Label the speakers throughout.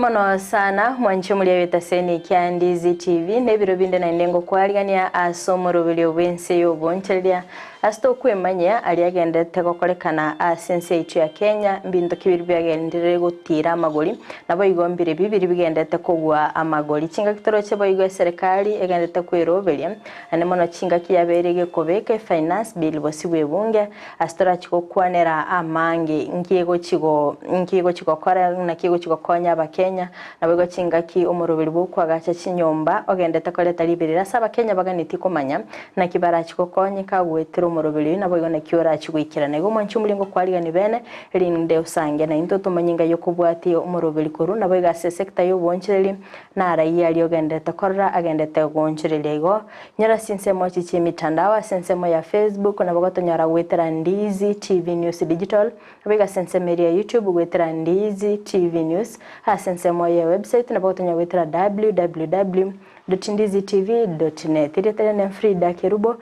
Speaker 1: mono sana mwanche omoria bw'etaseni kia Ndizi TV na ebiro binde naende ngokwarigania ase omoroberio bw'ense y'obonchereria ase tokwemanyia aria agenderete gokorekana ase ense yaito ya Kenya mbinto ki biria biagenderire gotira amagori naboigo mbire bibiri bigenderete kogwa amagori chingaki toroche boigo eserekari egenderete kweroberia naende mono chingaki yabeire egekobeka efinance bill bosio bw'ebunge Ase torachi gokwanera amange, nki egochi go nki egochi gokora, naki egochi gokonya abakenya, naboigo chingaki omoroberi bw'okoagacha chinyomba ogendete koreta riberera ase abakenya baganetie komanya naki barachi gokonyeka goetera omoroberi oyio naboigo naki orachi goikerana. Igo omwanchi omoria ngokwarigani bene, erinde osange naintwe tomanye ngai okobwatia omoroberi korwa naboigo ase esector y'oboonchoreri naraia aria ogenderete korora agendete goonchoreria igo Nyora ase ensemo echi chi'emitandao ase ensemo ya Facebook nabo gotonyora goetera Ndizi TV News Digital, naboigo ase ensemo eria ya YouTube goetera Ndizi TV News, ase ensemo ye website nabo gotonyora goetera www dot ndizi tv dot net. Erieta riane Frida Kerubo,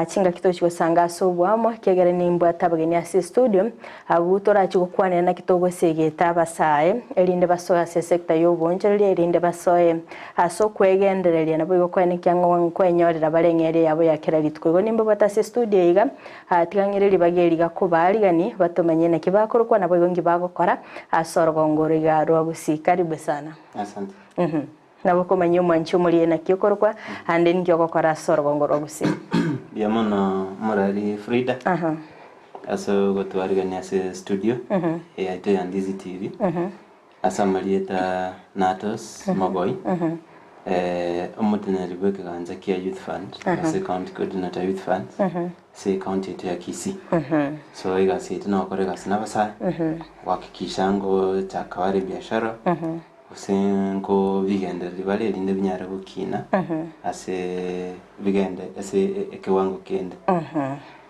Speaker 1: chingaki tochi gosanga ase oboamo ekiagera nimbwate abageni ase estudio Abwo torachi gokwanera naki togosegeta abasae, erinde basoe ase esecta y'oboonchoreria, erinde basoe ase okwegendereria, naboigo koenekia ng'a nkwenyorera bare eng'eria yabo ya kera rituko. Igo nimbabwate ase estudio iga, tiga ng'ire ribaga eri iga kobaarigani, batomanye naki bakorokwa, naboigo nki bagokora ase orogongo oro iga rwa Gusii. Karibu sana.
Speaker 2: Asante.
Speaker 1: Nabo komanyia omwanchi omoria naki okorokwa, ande ninki ogokora ase orogongo rwa Gusii.
Speaker 2: Mbuya mono morari Frida ase ogotwarigania ase studio yaito ya Ndizi TV ase amarieta Natos Mogoi omoteneneri bw'ekegancha kia Youth Fund ase County Coordinator Youth Fund ase ecounty yaito ya Kisii. So egasi yaito nogokora egasi na abasae gohakikisha ngochaka bare ebiashara Gose nkobigendereria bare erinde binyare gokina ase bigende ase ekewango kende.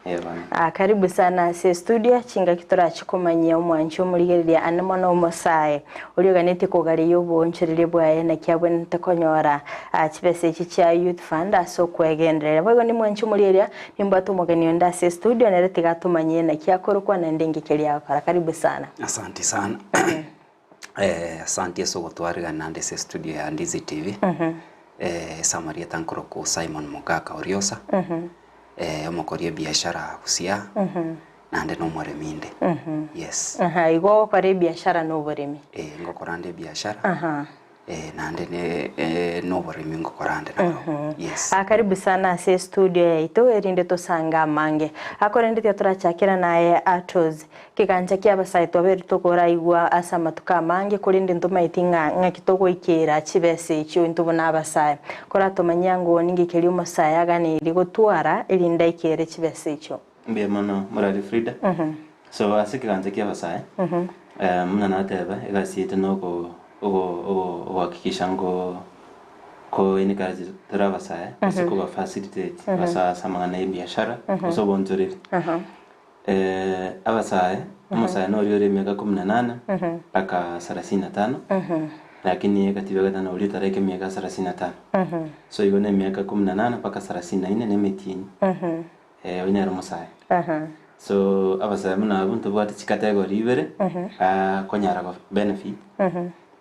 Speaker 2: Ee bono.
Speaker 1: Ah, karibu sana ase estudio chingaki torachi komanyia omwanchi omorigereria ane mono omosae oria oganetie kogareia oboonchoreria bwaye naki abwenerete konyora ah, chibesa echi chia youth fund ase okwegendereria boigo nimwanche omorigereria nimbwate omogeni onde ase estudio nere tiga atomanyie naki akorokwa naende inki keria agokora karibu sana.
Speaker 3: Asante sana. Asanti ase ogotwarigana naende ase estudio ya Ndizi TV. Ase amarieta nkorokwa Simon Mogaka Oriosa, omokori ebiashara Busia, naende na omoremi inde. Yes.
Speaker 1: Aha, igo ogokora ebiashara na oboremi.
Speaker 3: Eh, ngokora nde ebiashara. Naende ne noboremi ngokora nde nabarobwo. Yes.
Speaker 1: Ah, karibu sana ase estudio yaito erinde tosange amange. Akorende tiga torachakera naye Atos. Kegancha ki'abasae twabeire tokoraigwa ase amatuko amange, korende ntomaeti ng'a ng'aki togoikera chibesa echio intwe buna abasae. Koratomanyie ango ninki keria omosae aganeirie gotwara erinde aikere chibesa echio.
Speaker 2: Mbuya mono morari Frida. So ase ekegancha ki'abasae, buna nateba egasi yaito noko ogo ogo ogohakikisha ngo ko encourage tore abasae gose koba facilitate basoe ase amang'ana ya ebiashara gose obonchoreri. Abasae, omosae noria ore emiaka kumi na nane mpaka sarasini na tano, lakini egatiba egatano oria otaraika emiaka sarasini na tano. So igo na emiaka kumi na nane mpaka sarasini na ine na emetienyi, oyio nere omosae. So abasae buna abwo ntobwate chicategory ibere, konyara go benefit.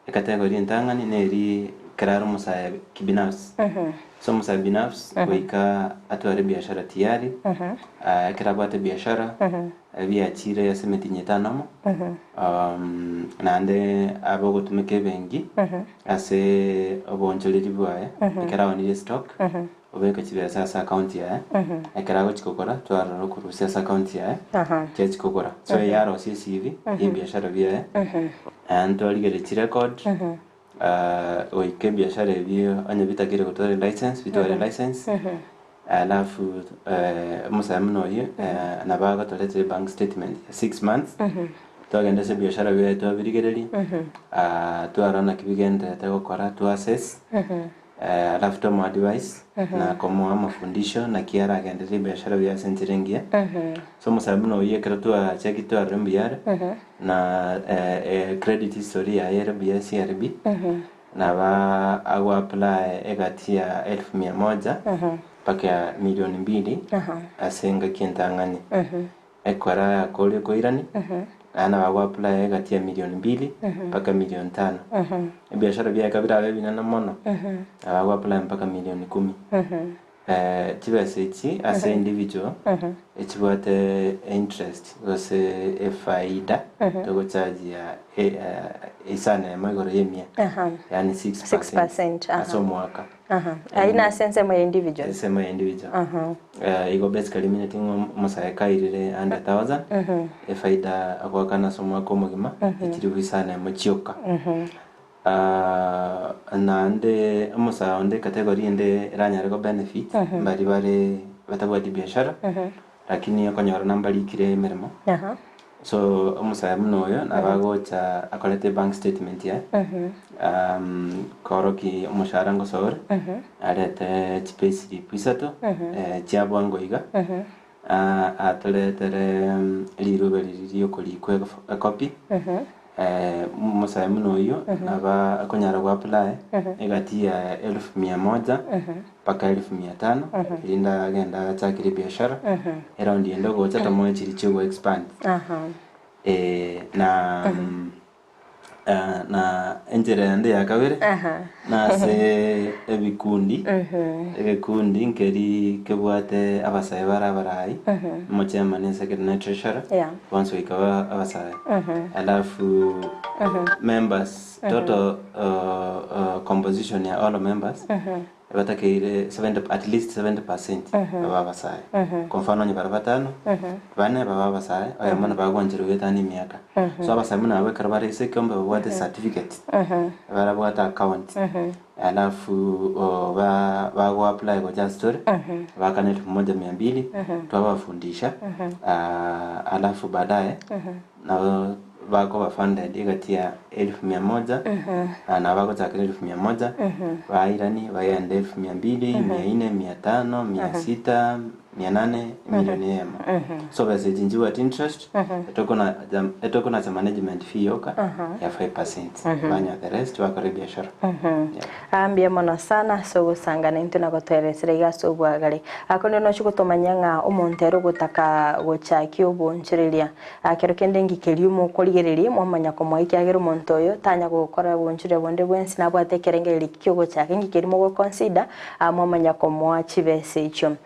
Speaker 2: Ecategory entang'ani neri ekero are omosae kibinafsi. So omosae binafsi goika atware ebiashara tiyari, ekero abwate ebiashara, ebiachire ase emetienyi etano amo, naende abe ogotumeka ebenki ase oboonchoreri bwaye, ekero aonirie estock, obeke chibesa ase account yaye, ekero agochi kogora twarora okorusia ase account yaye, chiachi kogora. So yarosia ecv ya ebiashara biaye, naende twarigereria chirecord, goika ebiashara ebio onye bitakire gotwara elicense bitware elicense, alafu omosae buna oyio nabo agotoretera ebank statement ya six months, twagenda ase ebiashara biaye twabirigereria, twarora naki bigendererete gokora twa assess. Alafu tomoa advice na komoa amafundisho naki aragendererie ebiashara biaye ase enchera engiya. So omosae buna oyio ekero twachakire twarora mbuya are na credit history yaye ere buya CRB naba ago apply egati ya elfu mia moja mpaka milioni mbili ase engaki entang'ani. Ekero akoria koirani. Naende nabo ago apply egati ya milioni mbili mpaka milioni tano. Ebiashara biaye ekero birabe ebinene mono, nabo ago apply mpaka milioni kumi. Chibesa echi ase individual, echibwate interest gose efaida togochajia isano emo igoro ya emia, yaani 6
Speaker 1: 6%, aha.
Speaker 2: ase omwaka.
Speaker 1: Aha. Ayio nase ensemo ya individual.
Speaker 2: Ensemo ya individual. Igo basically emineti ng'a omosae kairire 100,000, efaida agoakana ase omwaka omogima, echiribu isano emo chioka. Naende omosae onde category ende eranyare go benefit, mbari bare batabwati biashara, lakini okonyora nambarikire emeremo. So omosae buna oyo nabo agocha akorete ebank statement yaye, koroki omoshahara ngosa ore, arete chipayslip isato, chia bwango iga, atoretere rirube riria riokorikwa ecopy, omosae buna oyio nabo akonyara go apply egati ya elfu mia moja mpaka elfu mia tano, erinde agende achakere ebiashara, eraundi ende ogocha tomoe chiria chia ogo expand. Na na enchera ende ya kabere, nase ebikundi, egekundi nkeri kebwate abasae bare abarai, omochairman na secretary na treasurer, bonsi goika ba abasae. Alafu members, total composition ya all members, batakeire 70 at least 70% babe abasae. Kwa mfano onye bare batano, bane babe abasae, oyomo nabo agwancherwa goetania emiaka. So abasae buna abwo ekero bare ase ekeombe babwate certificate, barabwate account, alafu ba bago apply gocha ase tore, baakane elfu moja mia mbili, twabafundisha, alafu baadaye nabo bakoba funded egati ya elfu mia moja, nabo bagochakera elfu mia moja, bairani bagende elfu mia mbili, mia nne, mia tano, mia sita, mia nane, emilioni eyemo. So besa echi nchibwate interest, etokona etokonacha management fee yoka ya 5%, banywa the rest bakora ebiashara. Yeah.
Speaker 1: Mbuya mono sana ase ogosangana intwe na gotoeresera iga ase obwagare. Akonde nochi gotomanya ng'a omonto ere ogotaka gochakia obonchoreria. Kero kende ngikeria omokorigereria mwamanya komoa ekiagera omonto oyo tanya gokora obonchoreria bonde bwensi nabwate ekerengererio ki'ogochaka ngikeria mogoconsider mwamanya komoa chibesa echio.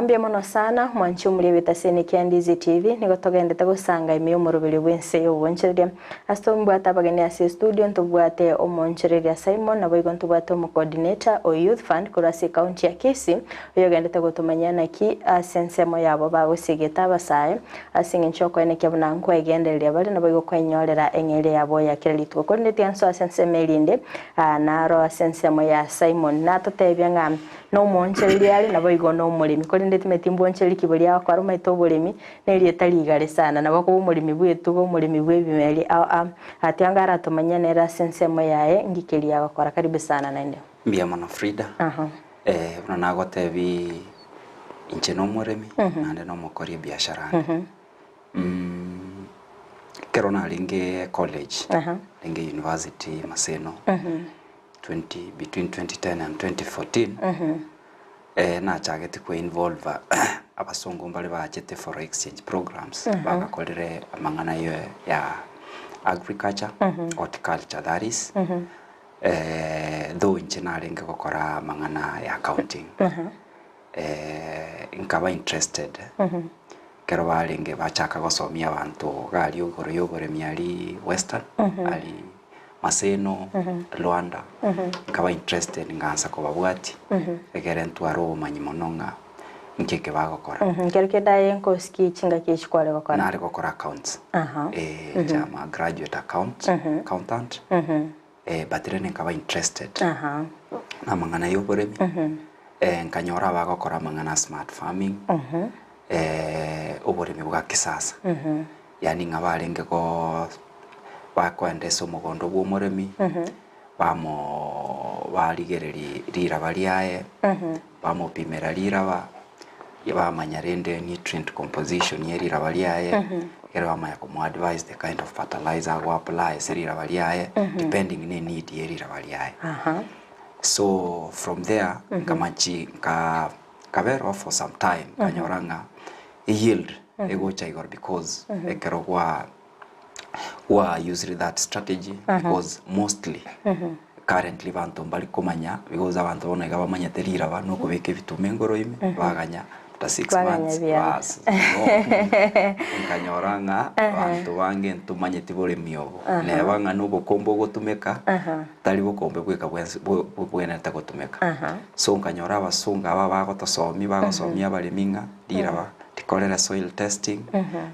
Speaker 1: Mbuya mono sana mwanche omoria bw'etaseni kia Ndizi TV nigo togendete gosanga ime y'omoroberio bw'ense y'obonchoreria. Ase tombwate abageni ase estudio ntobwate omoonchoreria Simon naboigo ntobwate omocoordinator o Youth Fund korwa ase ecounty ya Kisii oyogendete gotomanyia naki ase ensemo yabo bagosigete abasae ase eng'encho yokoenekia buna nkwegendereria bare naboigo kwenyorera eng'eria yabo ya kera rituko. Korende tiga nsoe ase ensemo erinde naro ase ensemo ya Simon natotebia ng'a nomoonchoreria are naboigo nomoremi korende timanyeti mbwonchoreri ki boria agokora omanyete oboremi Nerieta rigare sana, nabo okoba omoremi bw'etugo, omoremi bw'ebimeri, ao a atianga aratomanyia nere ase ensemo yaye, ngike eria agokora. Karibu sana naende.
Speaker 3: Mbuya mono Frida.
Speaker 1: Aha.
Speaker 3: Eh, buna nagotebi inche nomoremi naende nomokori ebiashara ande. Mm, ekero narenge college,
Speaker 1: Aha.
Speaker 3: narenge university Maseno, 20 between 2010 and 2014, Nachagete kwe involve abasongo mbare bachete for exchange programs bagakorire amang'ana ya agriculture, horticulture that is, though inche narenge gokora amang'ana ya accounting, nkaba interested ekero barenge bachaka gosomia abanto iga aria igoro ya oboremi aria western, aria Maseno, Luanda, nkaba interested ngansa kobabwatia, egere ntware obomanyi mono ng'a nki eke bagokora.
Speaker 1: Nkero kende aye nkosiki chingaki echi kware gokora?
Speaker 3: Nare gokora accounts. Eh, inche am a graduate account, accountant, but rende nkaba interested na amang'ana ya oboremi, nkanyora abagokora amang'ana a smart farming, oboremi bwa kisasa. Yaani ng'a barenge go bakoenda ase omogondo bw'omoremi, bamo barigereria riraba riaye, bamopimera riraba, bamanya rende nutrient composition ye riraba riaye, ekero bamanya komo advise the kind of fertilizer ago apply ase riraba riaye, depending ne need ye riraba riaye. So from there, nkamachi nka nkaberwa for some time, nkanyora ng'a eyield egocha igoro because ekero gwa. Why I used that strategy because mostly currently banto mbari komanya because abanto bono iga bamanyete riraba na okobeka ebituma engoro ime baganya after 6
Speaker 1: Baganya
Speaker 3: months
Speaker 1: ebiara.
Speaker 3: bas no nkanyora ng'a abanto bange ntomanyeti boremi obo neba ng'a na obokombe ogotumeka tari bokombe bweka bwensi bo- bobwenerete gotumeka. So nkanyora abasongo aba bagotosomia bagosomia abaremi ng'a riraba Rikorere soil testing,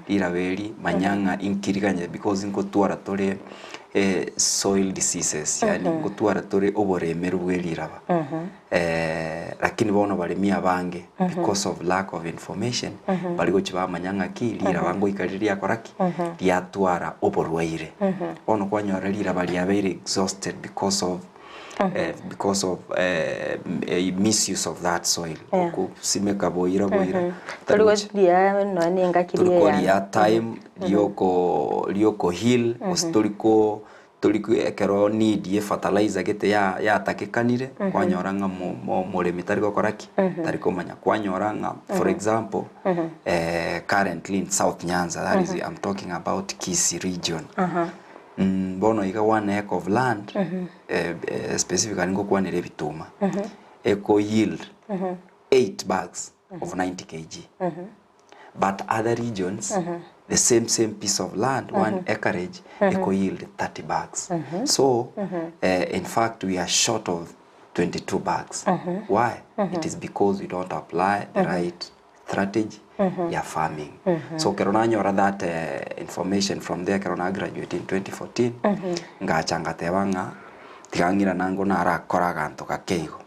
Speaker 3: riraba eri, manya ng'a inki riganye because nkotwara tore soil diseases yaani nkotwara tore oboremeru bwe riraba. Lakini bono baremi abange because of lack of information bari gochia bamanya ng'aki riraba ngoika riria riakora ki? Riatwara oborwaire. Bono kwanyora riraba riabeire exhausted because of because of misuse of that soil
Speaker 1: Yeah.
Speaker 3: okosimeka boira boira
Speaker 1: Tori goria nonya na engaki
Speaker 3: tori
Speaker 1: riria
Speaker 3: koria time rioko rioko heal gose tori ko tori ko ekero need ye fertilizer gete ya yatakekanire kwanyora ng'a mo mo omoremi tari gokora ki tari komanya kwanyora ng'a for example currently in South Nyanza that is I'm talking about Kisii region Bono iga one acre of land specifically ngokwanera ebituma eko yield 8 bags of 90 kg but other regions the same same piece of land one acreage eko yield 30 bags so in fact we are short of 22 bags why it is because we don't apply the right strategy ya farming so ekero nanyora that information from there ekero na graduate in 2014 ngacha ngateba ng'a tiga ng'irana nigo narakore aganto gake igo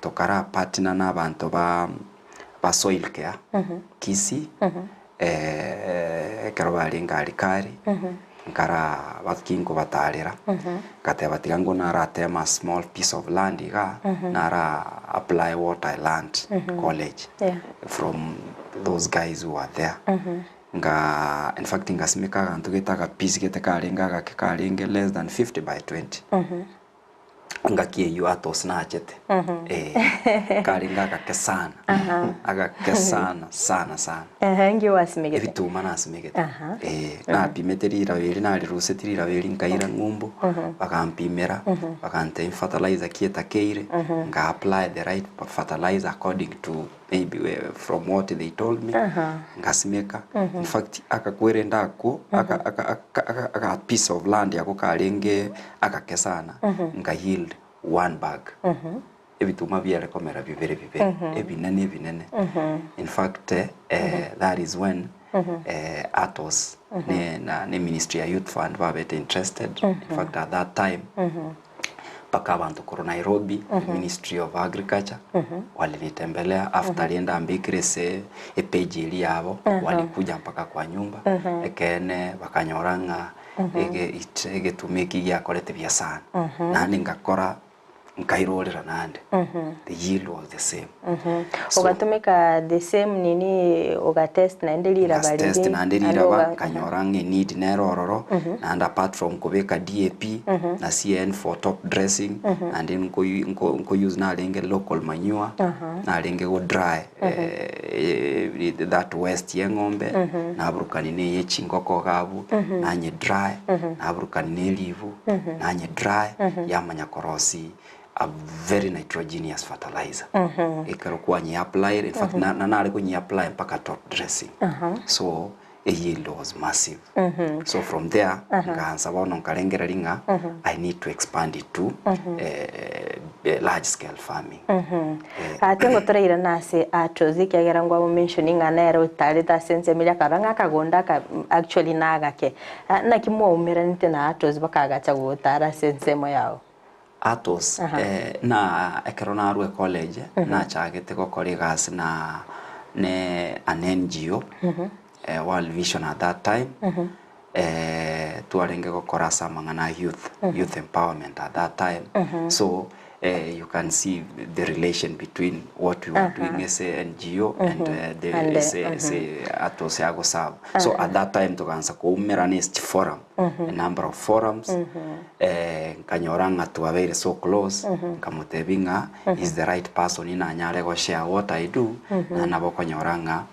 Speaker 3: tokara partner na abanto ba ba soil care Kisii ekero barenge aria kare nkara baki nkobatarera ngateba tiga nigo naratema a small piece of land igaa nara apply what I learnt college from those guys who are there ngaa in fact ngasimeka aganto gete agapiece gete karenge agake karenge less than 50 by 20. Engaki eyio Athos nachete, eh, karenge agake sana, agake sana sana sana.
Speaker 1: Ehe, nki gwasimegete?
Speaker 3: Ebituma nasimegete.
Speaker 1: Aha.
Speaker 3: Eh, napimete riraba eri nariruseti riraba eri nkaira ng'umbu, bagampimera, bagantebia fertilizer ki etakeire, nka apply the right fertilizer according to maybe from what they told me, ngasimeka. In fact, agakwerenda akwo, aka aka aka aka piece of land ako karenge agake sana, nka yield one bag. Ebituma biare komera bibere bibere, ebinene ebinene. In fact, that is when Atos ne na ne ministry ya youth fund babete interested. In fact, at that time, Mpaka abanto korwa Nairobi, Ministry of Agriculture, walinitembelea after riria ndambekire ase epage eria yabo, walikuja mpaka kwa nyumba, ekeene bakanyora ng'a ege it egetuma eki giakorete buya sana. Naende ngakora nkairorera naende, the yield was the same.
Speaker 1: So, Ogatumeka the same nini ogatest naende riraba
Speaker 3: Ngas test
Speaker 1: riria
Speaker 3: naende
Speaker 1: naende
Speaker 3: riraba
Speaker 1: oga
Speaker 3: nkanyora ng'a need nere ororo naende apart from kobeka DAP na CAN for top dressing naende nko nko nko use narenge local manure narenge go dry that waste ya eng'ombe naburukani na eye chingoko iga abwo nanye dry naburukani na eribu nanye dry yamanya korosia a very nitrogenous fertilizer ekero kwanye apply in fact na na nare konye apply mpaka top dressing so e yield was massive so from there nkaansa bono nkarengereria ng'a I need to expand it to eh, large scale farming. Eh,
Speaker 1: Ate ngo torairane ase Atos ekiagera ngwabo mention ng'a nere otarete ase ensemo eria akarora ng'a akagondo aka actually nagake. Naki mwaumeranete na Atos bakagacha gotara ase ensemo yao?
Speaker 3: Atos, na ekero narwa ecollege nachagete gokora egasi na ne an NGO, World Vision at that time, twarenge gokora ase amang'ana a youth, youth empowerment at that time. So, Eh, you can see the relation between what we were doing as a NGO and the
Speaker 1: And,
Speaker 3: ase ase atose agoserve. So at that time togansa koumerana ase chiforum, a number of forums, eh, nkanyora ng'a twabeire so close, nkamotebia ng'a he's the right person inanyare goshare what I do, na nabo okonyora ng'a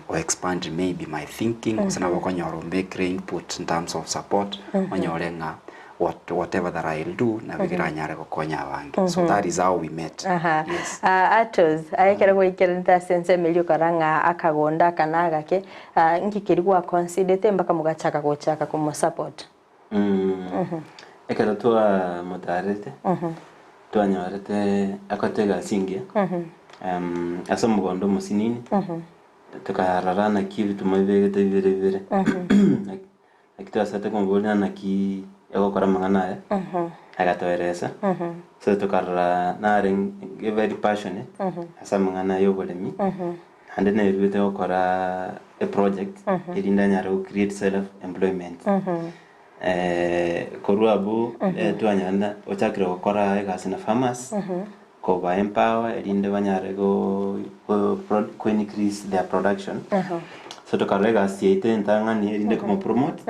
Speaker 3: o expand maybe my thinking, gose nabo okonyora ombekire input in terms of support, onyore ng'a what whatever that I'll do nabo keranyare gokonya abange. So that is how we met.
Speaker 1: Aha.
Speaker 3: Yes.
Speaker 1: Ah, Atos, aye ekero gwaikeranete ase ensemo eria okora ng'a akagondo aka na agake, ah, nki keria gwaconsiderete mpaka mogachaka gochaka komosupport?
Speaker 2: Ekero twamotarete, twanyorete akote egasi engiya, ase omogondo omosinini, tokarora naki ebituma bibegete bibere bibere, Naki twasete komoboria naki egokora amang'ana aya, agatoeresa. So tokarora narenge very passionate ase amang'ana ya oboremi, naende neruete gokora eproject erinde anyare go create self employment. Korwa abwo twanyora ochakire gokora egasi na farmers, koba empower erinde banyare go go pro ko increase their production. So tokarora egasi yaito entang'ani erinde komo promote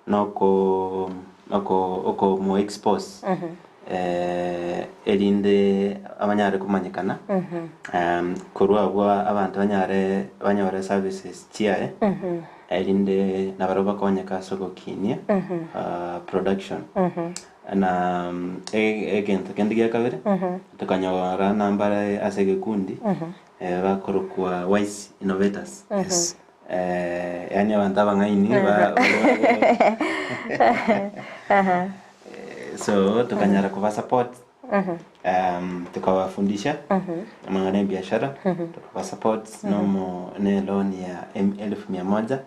Speaker 2: na oko oko okomo expose erinde abanyare komanyekana korwa abwo abanto banyare banyore services chiaye erinde nabarabwo bakonyeke ase ogokinia production. Na egento kende gia kabere, tokanyora nambare ase egekundi bakorokwa Wise Innovators.
Speaker 3: Yes.
Speaker 2: Yaani abanto abang'aini ba- So tokanyara koba support tukawafundisha amang'ana ya ebiashara, tukaba support nomo ne loan ya elfu mia moja,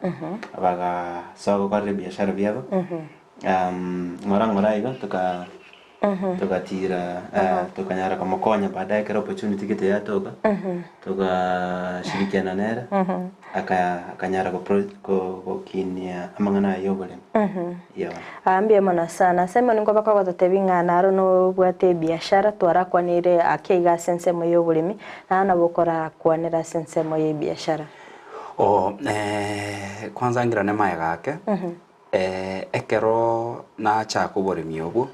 Speaker 2: bagasoa gokora ebiashara biabo. Ng'ora ng'ora igo toka togatira tokanyara komokonya baadaye ekero opportunity gete yatoka, togashirikiana nere, aka akanyara gopro go gokinia amang'ana aya ya oboremi. Yeah.
Speaker 1: Aa mbuya mono sana. Simon nigo bakogototebia ng'a naro nobwate ebiashara twarakwanire ake iga ase ensemo ya oboremi, naende nabo okorakwanera ase ensemo ya ebiashara.
Speaker 3: Oo kwanza ngirane magega ake. Ekero nachaka oboremi obwo,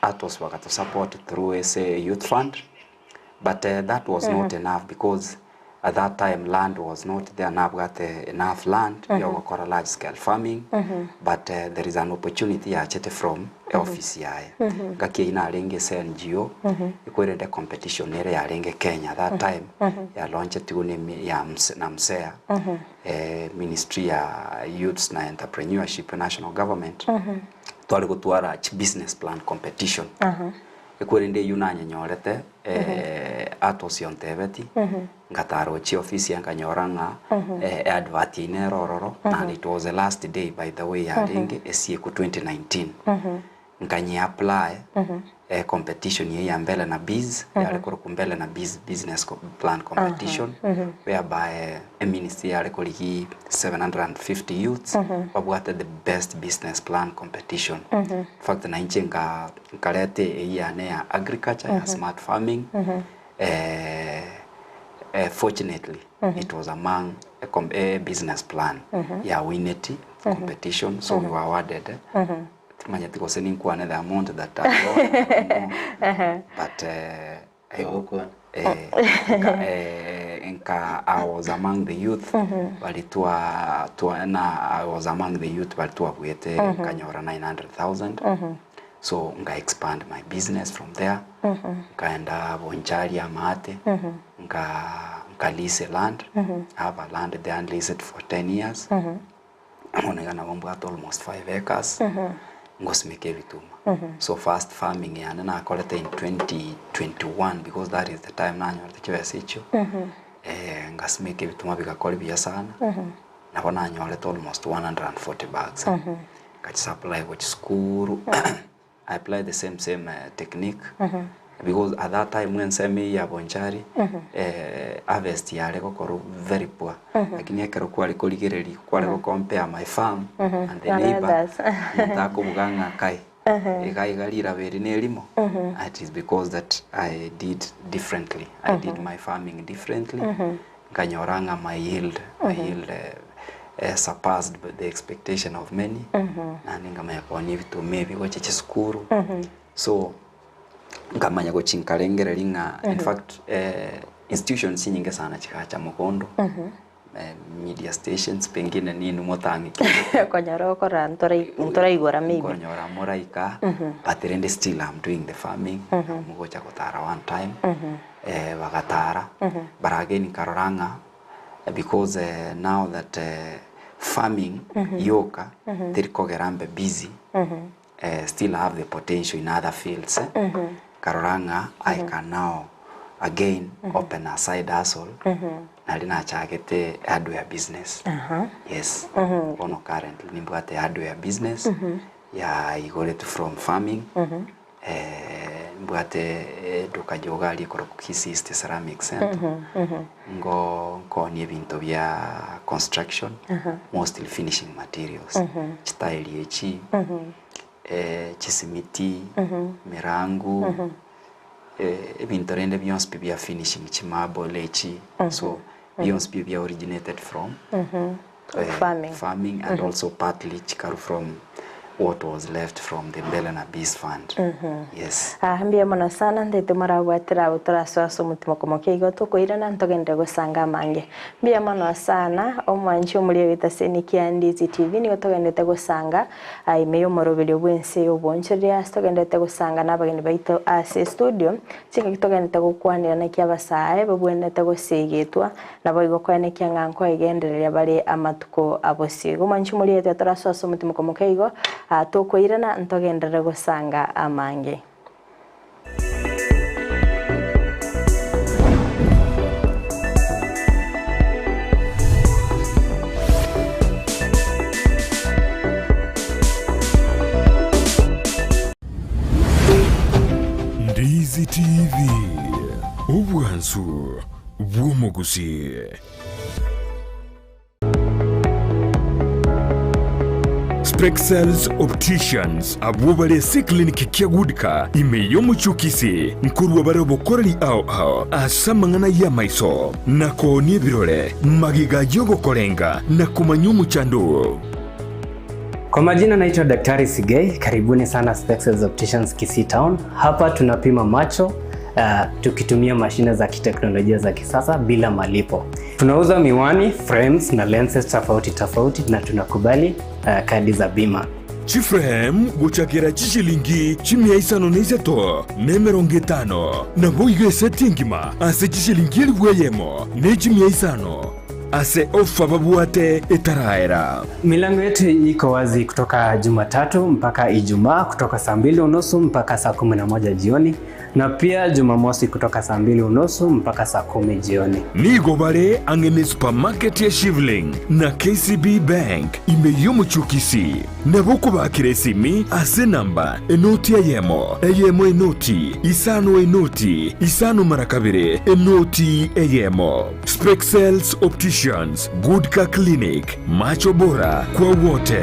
Speaker 3: Atos bagato support through ase youth fund, but that was not enough because at that time land was not there nabwate enough land yogokora large scale farming, but there is an opportunity yachete from eoffice yaye. Ngaki eyio narenge ase NGO, ekwerende competition ere yarenge Kenya that time, yalaunchetigwe na emi ya na MSEA. Ministry ya Youths na Entrepreneurship National Government, tware gotwara chi business plan competition. Ekwerende eyio nanyenyorete Atos ontebeti, ngatara gochia ofisi yaye nkanyora ng'a eadvert eyio nere ororo, naende it was the last day by the way yarenge esieku 2019. Nkanyia apply competition eye ya mbele na biz yare korokwa mbele na biz business plan competition whereby eministry yare korigia 750 youths babwate the best business plan competition. In fact na inche nka nkareta eyio yane ya agriculture ya smart farming fortunately it was among a business plan ya wineti competition so we were awarded Timanyeti gose ninkwane the amount that I won, I don't know. But eh,
Speaker 2: Ogokwana.
Speaker 3: eh, nka, eh, nka I was among the youth bari twa twa na I was among the youth bari twabwete nkanyora 900,000 so nka expand my business from there nkaenda Bonchari Amate nka nka lease land I have a land there and lease it for 10 years Bono iga nabo mbwate almost 5 acres ngosimeka ebituma. So first farming yane nakorete in 2021 because that is the time nanyorete chibesa echio, ngasimeka ebituma bigakora buya sana, nabo nanyorete almost 140 bags. Ngachisupply gochia sukuru. I apply the same same technique because at that time ensemo eyio ya Bonchari harvest yare gokorwa very poor lakini ekero kware korigereria kware go compare my farm and the
Speaker 1: And
Speaker 3: neighbor
Speaker 1: others.
Speaker 3: omonto akobuga ng'a kai. Iga iga riraba eri na erimo, it is because that I did differently, I did my farming differently, nkanyora ng'a my yield, my yield surpassed the expectation of many, naende nkamanya koonia ebituma ebi gochia chisukuru, so nkamanya gochia nkarengereria ng'a in fact institutions chinyinge sana chigacha mogondo. Media stations pengine ninwe motang'ikire.
Speaker 1: Okonyora okora ntorai ntoraigora maybe.
Speaker 3: Nkonyora moraika but rende still I'm doing the farming mogocha gotara one time bagatara but again nkarora ng'a because now that farming yoka teri kogera mbe busy still I have the potential in other fields nkarora ng'a I can now again open a side hustle nari nachagete hardware business yes bono currently nimbwate hardware business yaigoretwe from farming mbwate eduka jogaria ekorokwa Kisii East Ceramic Centre ngo nkonia ebinto bia construction mostly finishing materials chitairi echi chisimiti emirango ebinto rende bionsi pi bia finishing chimarble echi so bionsi pi bia originated from
Speaker 1: Farming.
Speaker 3: farming and also partly chikaru from what was left from the Mbele na Bees Fund. Yes.
Speaker 1: Ah, mbuya mono sana ntaete morabwatera abwo torasoe ase omotima komokia igo tokoirana ntogenderere gosanga amange. Mbuya mono sana omwanchi omoria oetaseni kia Ndizi TV nigo togenderete gosanga ah, ime y'omoroberio bw'ense y'obonchoreria ase togenderete gosanga na abageni baito ase estudio chingaki togenderete gokwanera naki abasae babwenerete gosegetwa Naboigo koenekia ng'a nkoegendereria bare amatuko a bosio. Igo mwanche omoriete torasoe ase omotimoko moke igo, aa tokoirana ntogenderere gosanga amange.
Speaker 4: Ndizi TV, obwansu bw'omogusi. Spexels Opticians abwo bare ase eclinic kia Goodcar ime y'omochie o Kisii nkorua bare obokoreri ao ao ase amang'ana y'amaiso na koonia ebirore, magega y'ogokorenga na komanya omochando oo.
Speaker 5: Kwa majina naitwa Daktari Sigei, karibuni sana Spexels Opticians Kisii Town. Hapa tunapima macho tukitumia mashine za kiteknolojia za kisasa bila malipo. Tunauza miwani, frames na lenses tofauti tofauti na tunakubali kadi za bima.
Speaker 4: Chiframe gochakera chishilingi chimia isano na isato na emerongo etano, naboigo eseti engima ase chishilingi elifu eyemo ne chimia isano. Ase ofa babwate etaraera.
Speaker 5: Milango yetu iko wazi kutoka Jumatatu mpaka Ijumaa kutoka saa mbili unusu mpaka saa 11 jioni na pia Jumamosi kutoka saa mbili unusu mpaka saa 10 jioni.
Speaker 4: Nigo bare ang'e ne supermarket ya Shivling na KCB Bank ime y'omochie o Kisii. Nabo okobakera esimi ase enamba enoti eyemo, eyemo enoti, isano enoti, isano mara kabere, enoti eyemo. Spexels Opticians, Goodcar Clinic, macho bora kwa wote.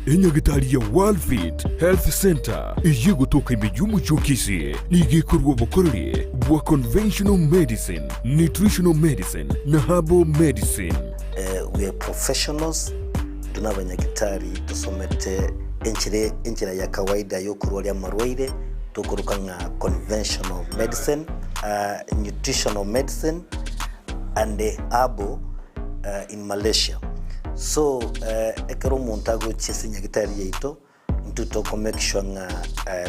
Speaker 4: Enyagitari ya Worldfit Health Center eyio egotoka ime y'omochie o Kisii nigo ekorua obokoreri bwa conventional medicine, nutritional medicine na herbal medicine.
Speaker 6: We are professionals, intwe nabanyagitari tosomete enchera enchera ya kawaida yokorwaria amarwaire tokoroka ng'a conventional medicine, nutritional medicine and herbal in Malaysia. So ekero omonto agochia ase nyagitari yaito. Intwe toko make sure ng'a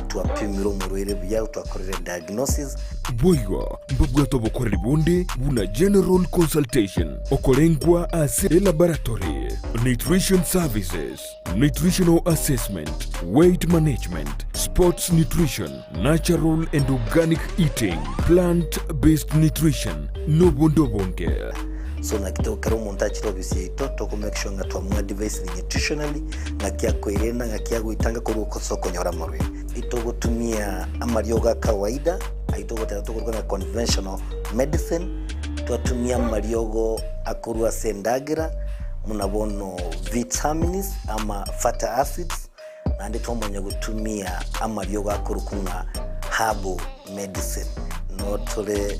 Speaker 6: twapimire omorwaire buya, twakorire diagnosis.
Speaker 4: Boigo mbabwate obokoreri bonde buna general consultation, okorengwa ase elaboratory, nutrition services, nutritional assessment, weight management, sports nutrition, natural and organic eating, plant based nutrition, nobonde obonge.
Speaker 6: So naki to kera omonto achire ofisi yaito toko make sure ng'a twamoadvisire nutritionally ng'aki akoerenda ng'aki agoitanga korwa ase okonyora amarwaire. Itogotumia amariogo a kawaida ayio togoteba tokoruga ng'a conventional medicine, twatumia amariogo akorwa ase endagera buna bono vitamins ama fatty acids, naende twamanya gotumia amariogo akorokwa ng'a herbal medicine. Noo tore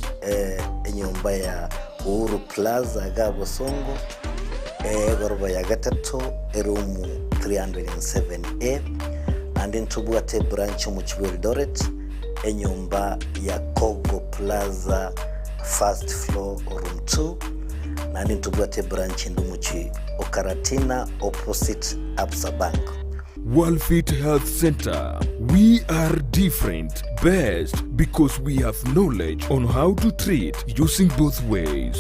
Speaker 6: enyomba ya Uhuru Plaza iga Bosongo, egoroba ya gatato, eroom 307A, naende ntobwate ebranch omochie bwa Eldoret, enyomba ya Kogo Plaza first floor room 2, naende ntobwate ebranch ende omochie o Karatina opposite Absa Bank.
Speaker 4: Worldfit Health Centre, We are different, best because we have knowledge on how to treat using both ways.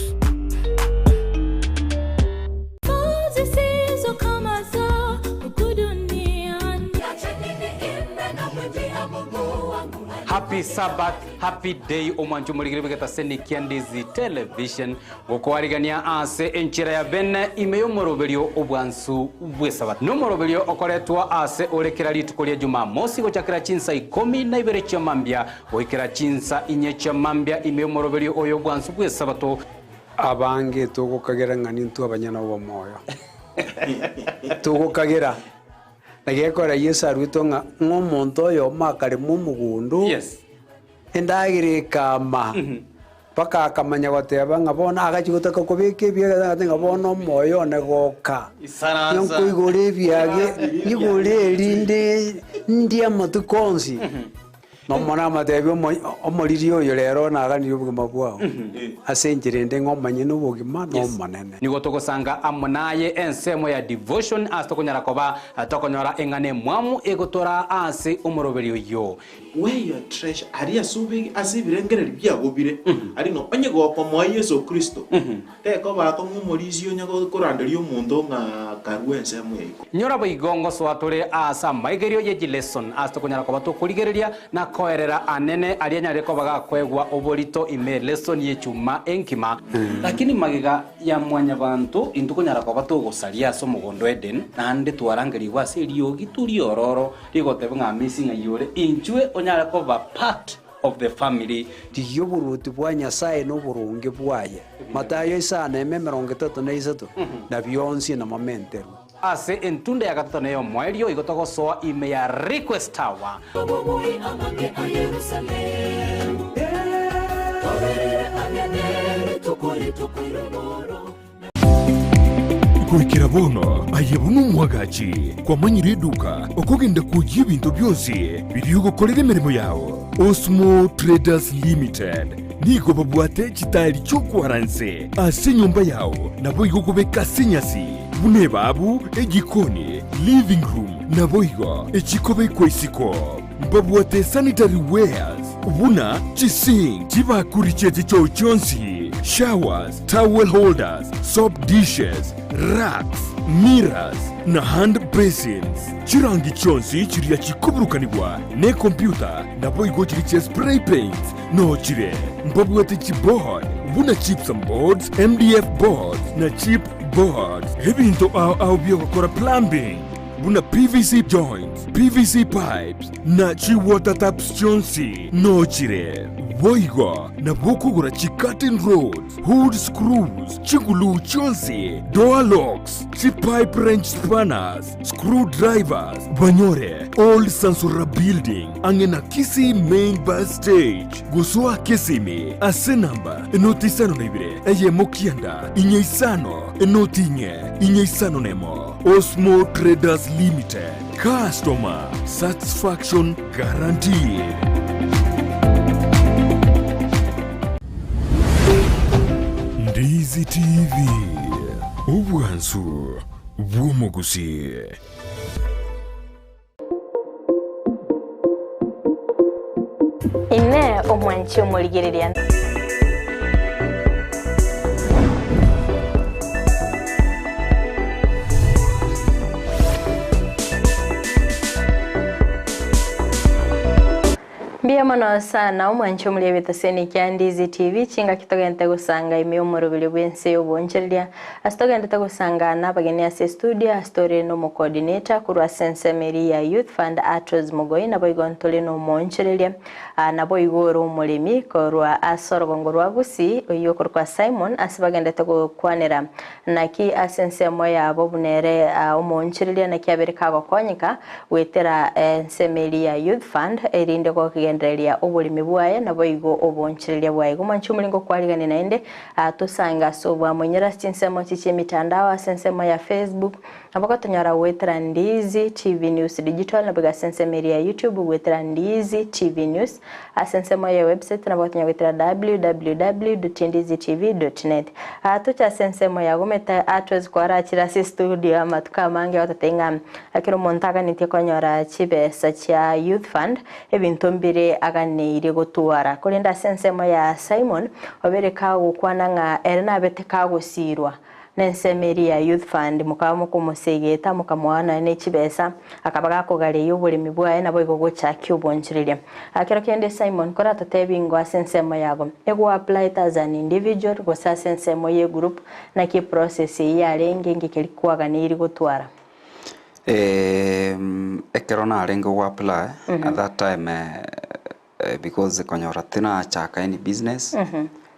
Speaker 7: Happy Sabbath, happy day omwancho omorigeri bw'egetaseni kia Ndizi Television Gokoarigania ase enchera ya bene ime y'omoroberio obwansu bw'Esabato. Nomoroberio okoretwa aase ore kera rituko ria Jumamosi gochakera chinsa ikomi na ibere chia mambia goikera chinsa inye chia mambia ime y'omoroberio oyo obwansu bw'Esabato.
Speaker 8: Abange togokagera ng'a nintwe abanyene obomoyo. Togokagera. Na gekogera Yeso aruetwe ng'a ng'omonto oyomo akarema omogondo, Endagera ekaama, mpaka akamanya goteba ng'a bono agachia gotaka kobeka ebiage agateba ng'a bono omoyo one goka,
Speaker 7: Isaransa.
Speaker 8: nkoigore ebiage, nyigore erinde ndie amatuko onsi. Na omwana amatebia omo omoriri oyo rero naganirie obogima bwao, ase enchera ende ng'a omonyene obogima na omonene.
Speaker 7: Nigo togosanga amo naye ensemo ya devotion ase tokonyara koba tokonyora eng'ana emwamu egotoraa ase omoroberio oyio.
Speaker 9: Where your treasure, aria ase obe ase ebirengererio biago bire, aria ng'a onye gokomoa Yeso Kristo, tekoba akong'u omorisia onye koranderia omonto ng'a karue ensemo ya iko.
Speaker 7: Nyora boigo ngosoa tore aase amaigerio ye chileson ase tokonyara koba tokorigereria na koerera anene aria anyarire koba gakoegwa oborito ime elesson y'echuma enkima. Lakini magega ya mwanyabanto intwe konyara koba togosaria ase omogondo o Eden, naende twarangerigwe ase eriogi toriororo Rigoteba ng'a amisi ng'ai ore, inchwe onyare koba part of the family.
Speaker 8: Rigia oboruoti bwa Nyasae na oboronge bwaye, Matayo isano eme 33, na bionsi namamenterwe.
Speaker 7: Ase entunda ya gatato na ey'omoerio igo togosoa ime ya Request Tower.
Speaker 4: Goikera bono aye buna omwagachi kwamanyire eduka okogenda kwoyia ebinto bionsi biria ogokorera emeremo yao. Osmo Traders Limited nigo babwate chitaeri chi'okwara nse ase enyomba yao naboigo kobeka ase enyasi buna ebabu, ejikoni, living room naboigo echikobekwa isiko. Mbabwate sanitary wares buna chisink, chibakuri chie chichoo chionsi, showers, towel holders, soap dishes, racks, mirrors na hand basins. Chirangi chionsi chiria chikoburukanigwa nekompyuta naboigo chiria chia spray paints noo chire. Mbabwate chiboard buna gypsum boards, MDF boards na chip boards. Ebinto ao ao biogokora plumbing buna PVC joints, PVC pipes, na chi-water taps chionsi nochire. Boigo nabwo okogora chi-curtain rods, hood screws, chiguluu chionsi, door locks, chi-pipe wrench spanners, screw drivers, banyore Old Sansora Building ang'e na Kisii Main Bus Stage. Gosoa Kisimi ase namba enoti isano na ibere eyemo kianda inye isano enoti inye inye isano nemo. Osmo Traders Limited, Customer Satisfaction Guaranteed. Ndizi TV, obwansu bw'omogusii.
Speaker 1: Inee omwanchi omorigereria. Mbuya mono sana omwanchi omori ebeteseni kia Ndizi TV chingaki togente gosanga ime omoroberi bw'ense y'obonchereria ase togendete gosanga nabageni ase studio ase tore nomocoordinator korwa ase ensemo eria ya Youth Fund Atos Mogoi naboigo ntore nomoonchereria Naboigo ore omoremi korwa ase orogongo rwa Gusii, oyio okorokwa Simon, ase bagendete gokwanera. Naki ase ensemo yabo buna ere omoonchoreria naki abere kagokonyeka goetera ensemo eria ya Youth Fund, erinde gogendereria oboremi bwaye naboigo oboonchoreria bwaye. Igo mwanche omoringo okwarigania naende, tosange ase obwamonyora ase chinsemo echi chi'emitandao ase ensemo ya Facebook, Nabo gotonyora goetera Ndizi TV News Digital nabo ase ensemo eria ya YouTube goetera Ndizi TV News ase ensemo ya website nabo gotonyora goetera www.ndizitv.net. Aa toche ase ensemo ya gometa atwezi kwarachire ase estudio amatuko amange gototebia ng'a ekero omonto aganetie konyora chibesa chia Youth Fund ebinto mbire aganeirie gotwara. Korende ase ensemo ya Simon obere kagokwana ng'a ere nabete kagosirwa Nensemo eria ya Youth Fund mokaba mokomosegeta mokamoa nonya ne chibesa, akaba gakogareia oboremi bwaye naboigo gochakia obonchoreria. Ekero kende Simon koratotebi ingo ase ensemo yago, ego applyete as an individual gose ase ensemo ye group, naki eprocess eyio yarenge inki keria kwaganeiri gotwara?
Speaker 3: Ekero narenge go apply at that time because konyora tinachaka any business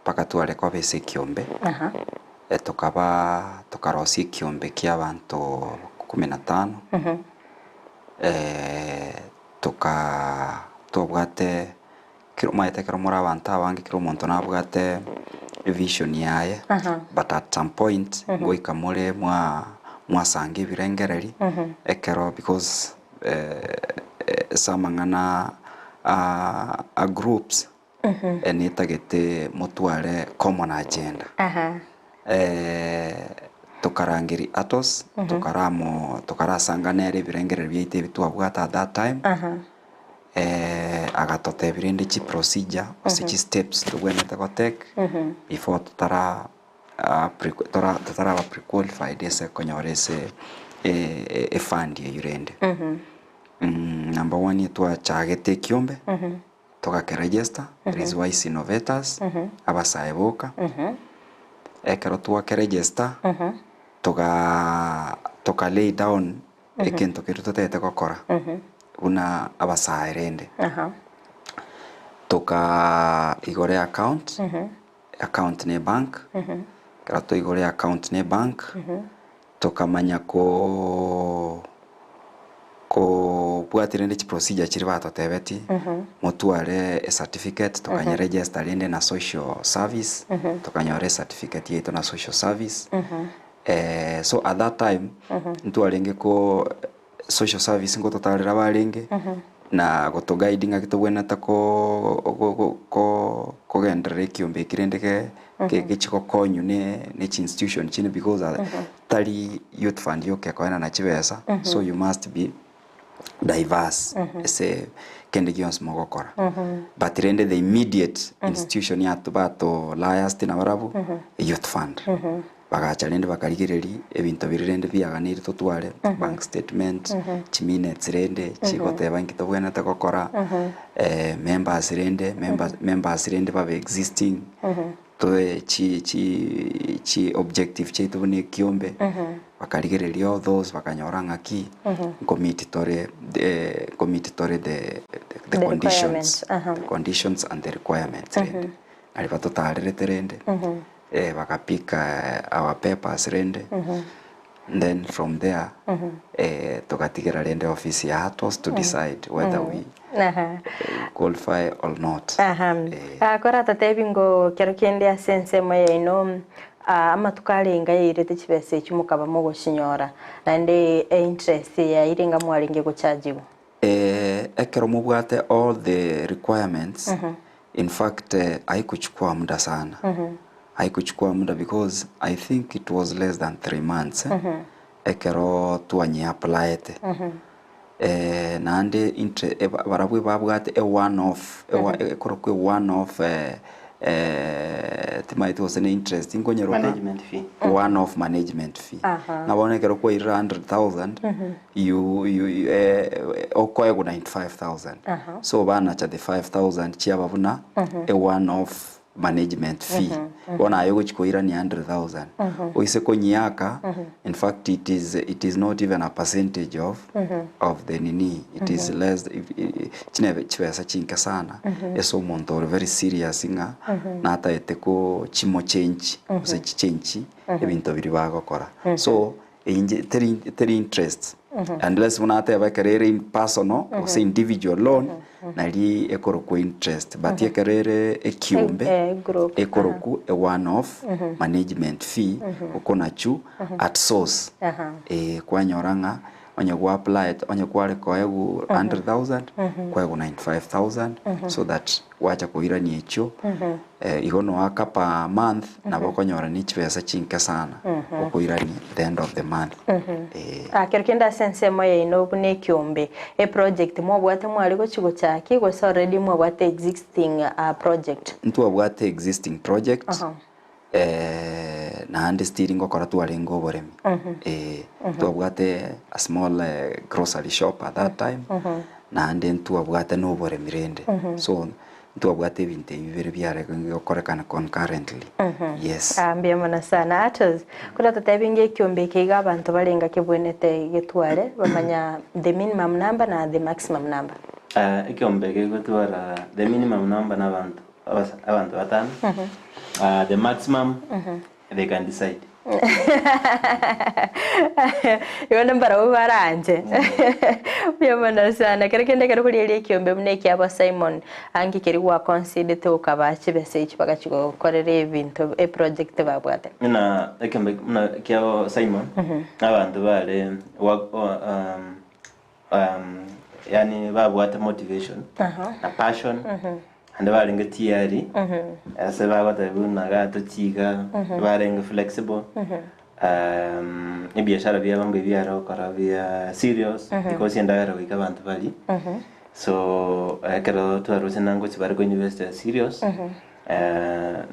Speaker 3: mpaka tware koba ase ekiombe, tokaba tokarosia ekiombe kia abanto kumi na tano, toka twabwate kera omanyete ekero more abanto abange kera omonto nabwate evision yaye, but at some point ngoika more mwa mwasanga ebirengereri ekero because. Ase amang'ana a groups netagete motware common agenda. Tokarangeria Atos, tokaramo tokarasanga nere ebirengererio biaito ebi twabwate at that time, agatotebia rende chiprocedure gose chisteps tobwenerete gotake before totara totaraba prequalified ase konyora ase efund eywo rende. Number one twachagete ekiombe, togakeregister, there is wise innovators, abasae boka, ekero twakeregister, toga toka lay down egento keria totagete gokora buna abasae rende. Toka igora eaccount. Account ne bank, ekero twaigure account ne bank, tokamanya ko kobwatia rende chiprocedure chiria batotebetie, motware ecertificate tokanya register rende na social service, tokanyora ecertificate yaito na social service, so at that time, ntwarenge ko social service ngototarera barenge, na gotoguide ng'aki tobwenerete kogenderera ekiombe eki rende gechi gokonywa ne chiinstitution chinde because tari youth fund yoka ekoenana chibesa, so you must be diverse ase kende gionsi mogokora. But rende the immediate institution bato liased nabarabwo, youth fund. Bagacha rende bakarigereria ebinto biria rende biaganeire totware, bank statement, chiminutes rende chigoteba inki tobwenerete gokora, members rende, members members rende babe existing, toe chi chi chi objective chiaito buna ekiombe, bakarigereria all those bakanyora ng'aki, nkomeet tore the nkomeet tore the the
Speaker 1: The
Speaker 3: conditions,
Speaker 1: requirements, aha.
Speaker 3: the conditions and the requirements rende, naria batotarerete rende. Bagapika our papers rende, then from there togatigera rende office ya Atos to decide whether we qualify or not.
Speaker 1: Koratotebi ngo kero kende ase ensemo yaino amatuko arenge yairete chibesa echio mokaba mogochinyora naende einterest yaire enga mwarenge gochajiwa.
Speaker 3: Ekero mobwate all the requirements In fact haikuchukua muda sana haikuchukua muda because I think it was less than 3 months ekero twanye applyete. Naende intre barabwo ebabwate e one off ekorokwa e one off timaeti gose ne interest nkonyeroka
Speaker 2: Management fee.
Speaker 3: one off management fee. Ng'a bono ekero kwairire 100,000 you you okoegwa 95,000 so banacha the 5,000 chiaba buna e one off management fee. Bono aye ogochia koirania 100,000 oise konyiaka in fact it is it is not even a percentage of of the nini it is less chinebe chibesa chinke sana ase omonto ore very serious ng'a nataete ko chimochange gose chichange ebinto biria bagokora. So Inche teri teri interest unless buna ateba ekero ere in personal gose individual loan nari ekorokwa interest but ekero ere ekiombe
Speaker 1: Eh, group,
Speaker 3: ekorokwa a one off management fee okonachu at source
Speaker 1: Aha.
Speaker 3: eh kwanyora ng'a onye gwa apply onye kware koegwa 100,000 kwaegwa 95,000 so that gwacha koirania echio igo noaka per month nabo okonyora ne chibesa chinke sana okoirania the end of the month eh.
Speaker 1: Ah, kero kende ase ensemo yaino buna ekiombe, eproject mwabwate mware gochi gochaki gose already mwabwate existing ah, project?
Speaker 3: Ntwabwate existing project
Speaker 1: Aha.
Speaker 3: naende still ngokora twarenge oboremi eh, ntwabwate a small grocery shop at that time naende ntwabwate na oboremi rende so ntwabwate ebinto ebi bibere biare gokorekana concurrently yes.
Speaker 1: Ah, mbuya mono sana. Atos, kore totebi ng'a ekiombe eke iga abanto barenge kebwenete getware bamanya the minimum number na the maximum number.
Speaker 2: Ekiombe eke gotwara the minimum number na abanto abasa abanto batano the maximum they can decide.
Speaker 1: Igo mbarabwo baranche. Mbuya mono sana. Kero kende ekero korigereria ekiombe buna ekiabo Simon, anki keria gwaconsiderete okabaa chibesa echi bagachia gokorera ebinto eproject babwate?
Speaker 2: Buna ekiombe buna ekiabo Simon, abanto bare wa yaani babwate motivation na passion naende barenge tiyari ase bagoteba buna iga tochiga barenge flexible ebiashara biabo mbuya biare gokora bia serious because endagera goika abanto baria so ekero twarusire nangochi bare ko invest serious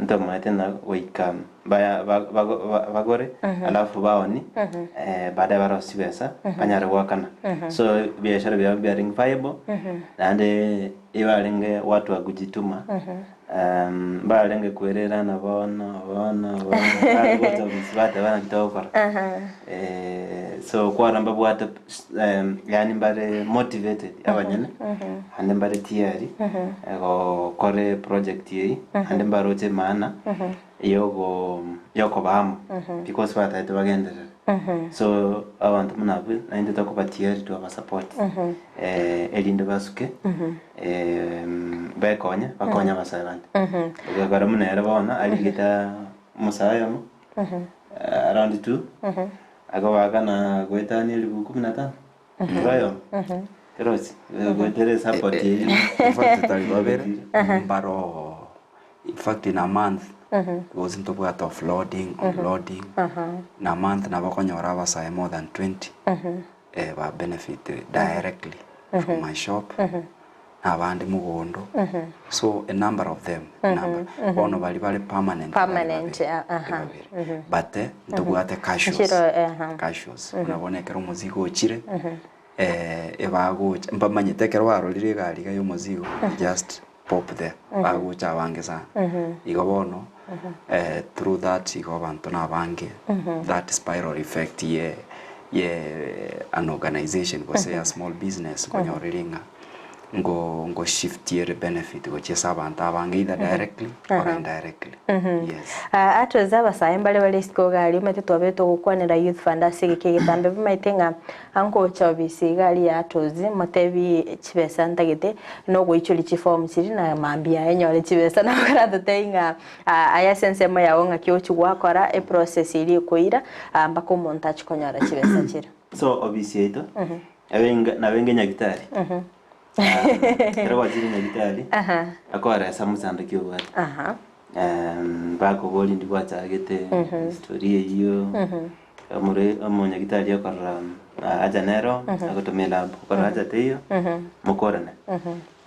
Speaker 2: Ntomaete na goika baya bagore alafu baoni baadaye barosie chibesa banyare goakana. So ebiashara biabo biarenge viable naende ebarenge watu wa kujituma mbarenge kwererana bono bono bono bare gocha ofisi bateba naki togokora. So kwarora mbabwate yaani mbare motivated abanyene naende mbare tiyari gokora eproject eyio naende mbaroche emaana yogo yokoba amo because batagete bagenderere. So abanto buna abwo naende tokoba tiyari twabasupport erinde basuke bekonye bakonye abasae bande. Ekero buna ere bono arigete omosae oyomo around two. Akobaakana goetania elifu kumi na tano kera oyomo kerosi goetera esupport eyio.
Speaker 3: In fact tari babere mbaro in fact in a month because ntobwate offloading onloading in a month nabo okonyora abasae more than 20 ba benefit directly from my shop na abande mogondo so a number of them a number bono baria bare permanent bare
Speaker 1: Permanent,
Speaker 3: babere
Speaker 1: ah, aha.
Speaker 3: babere but eh, ntobwate casuals
Speaker 1: Nchiro, eh, aha.
Speaker 3: casuals buna bono ekero omozigo ochire ebagocha mbamanyete ekero barorire egari iga ya omozigo just pop there bagocha abange sana igo bono through that igo abanto na abange that spiral effect ye ye an organization gose a small business nkonyorire ng'a ngo ngo shift ere benefit gochia ase abanto abange either directly or indirectly yes.
Speaker 1: Aa atoze abasae mbare bare isiko iga aria omanyete twabete togokwanera youth fund ase egeka egetambe bamaete ng'a Angocha obisi iga aria ya Atozi, motebi chibesa ntagete, nogoichoria chiform chiria na mambia aye nyore chibesa nabo oratotebi ng'a aya ase ensemo yago ng'aki ogochi gwakora eprocess eria ekoira mpaka omonto achie konyora chibesa chiria.
Speaker 2: So obisi yaito, nabo nabo enge nyagitari, ekero gwachire nyagitari, akoeresa mochando ki obwate. Bakoboria ndi gwachagete, historia eyio. Omore omonyagitari okorora haja nero agotumia elab okorora haja teiyo mokorane.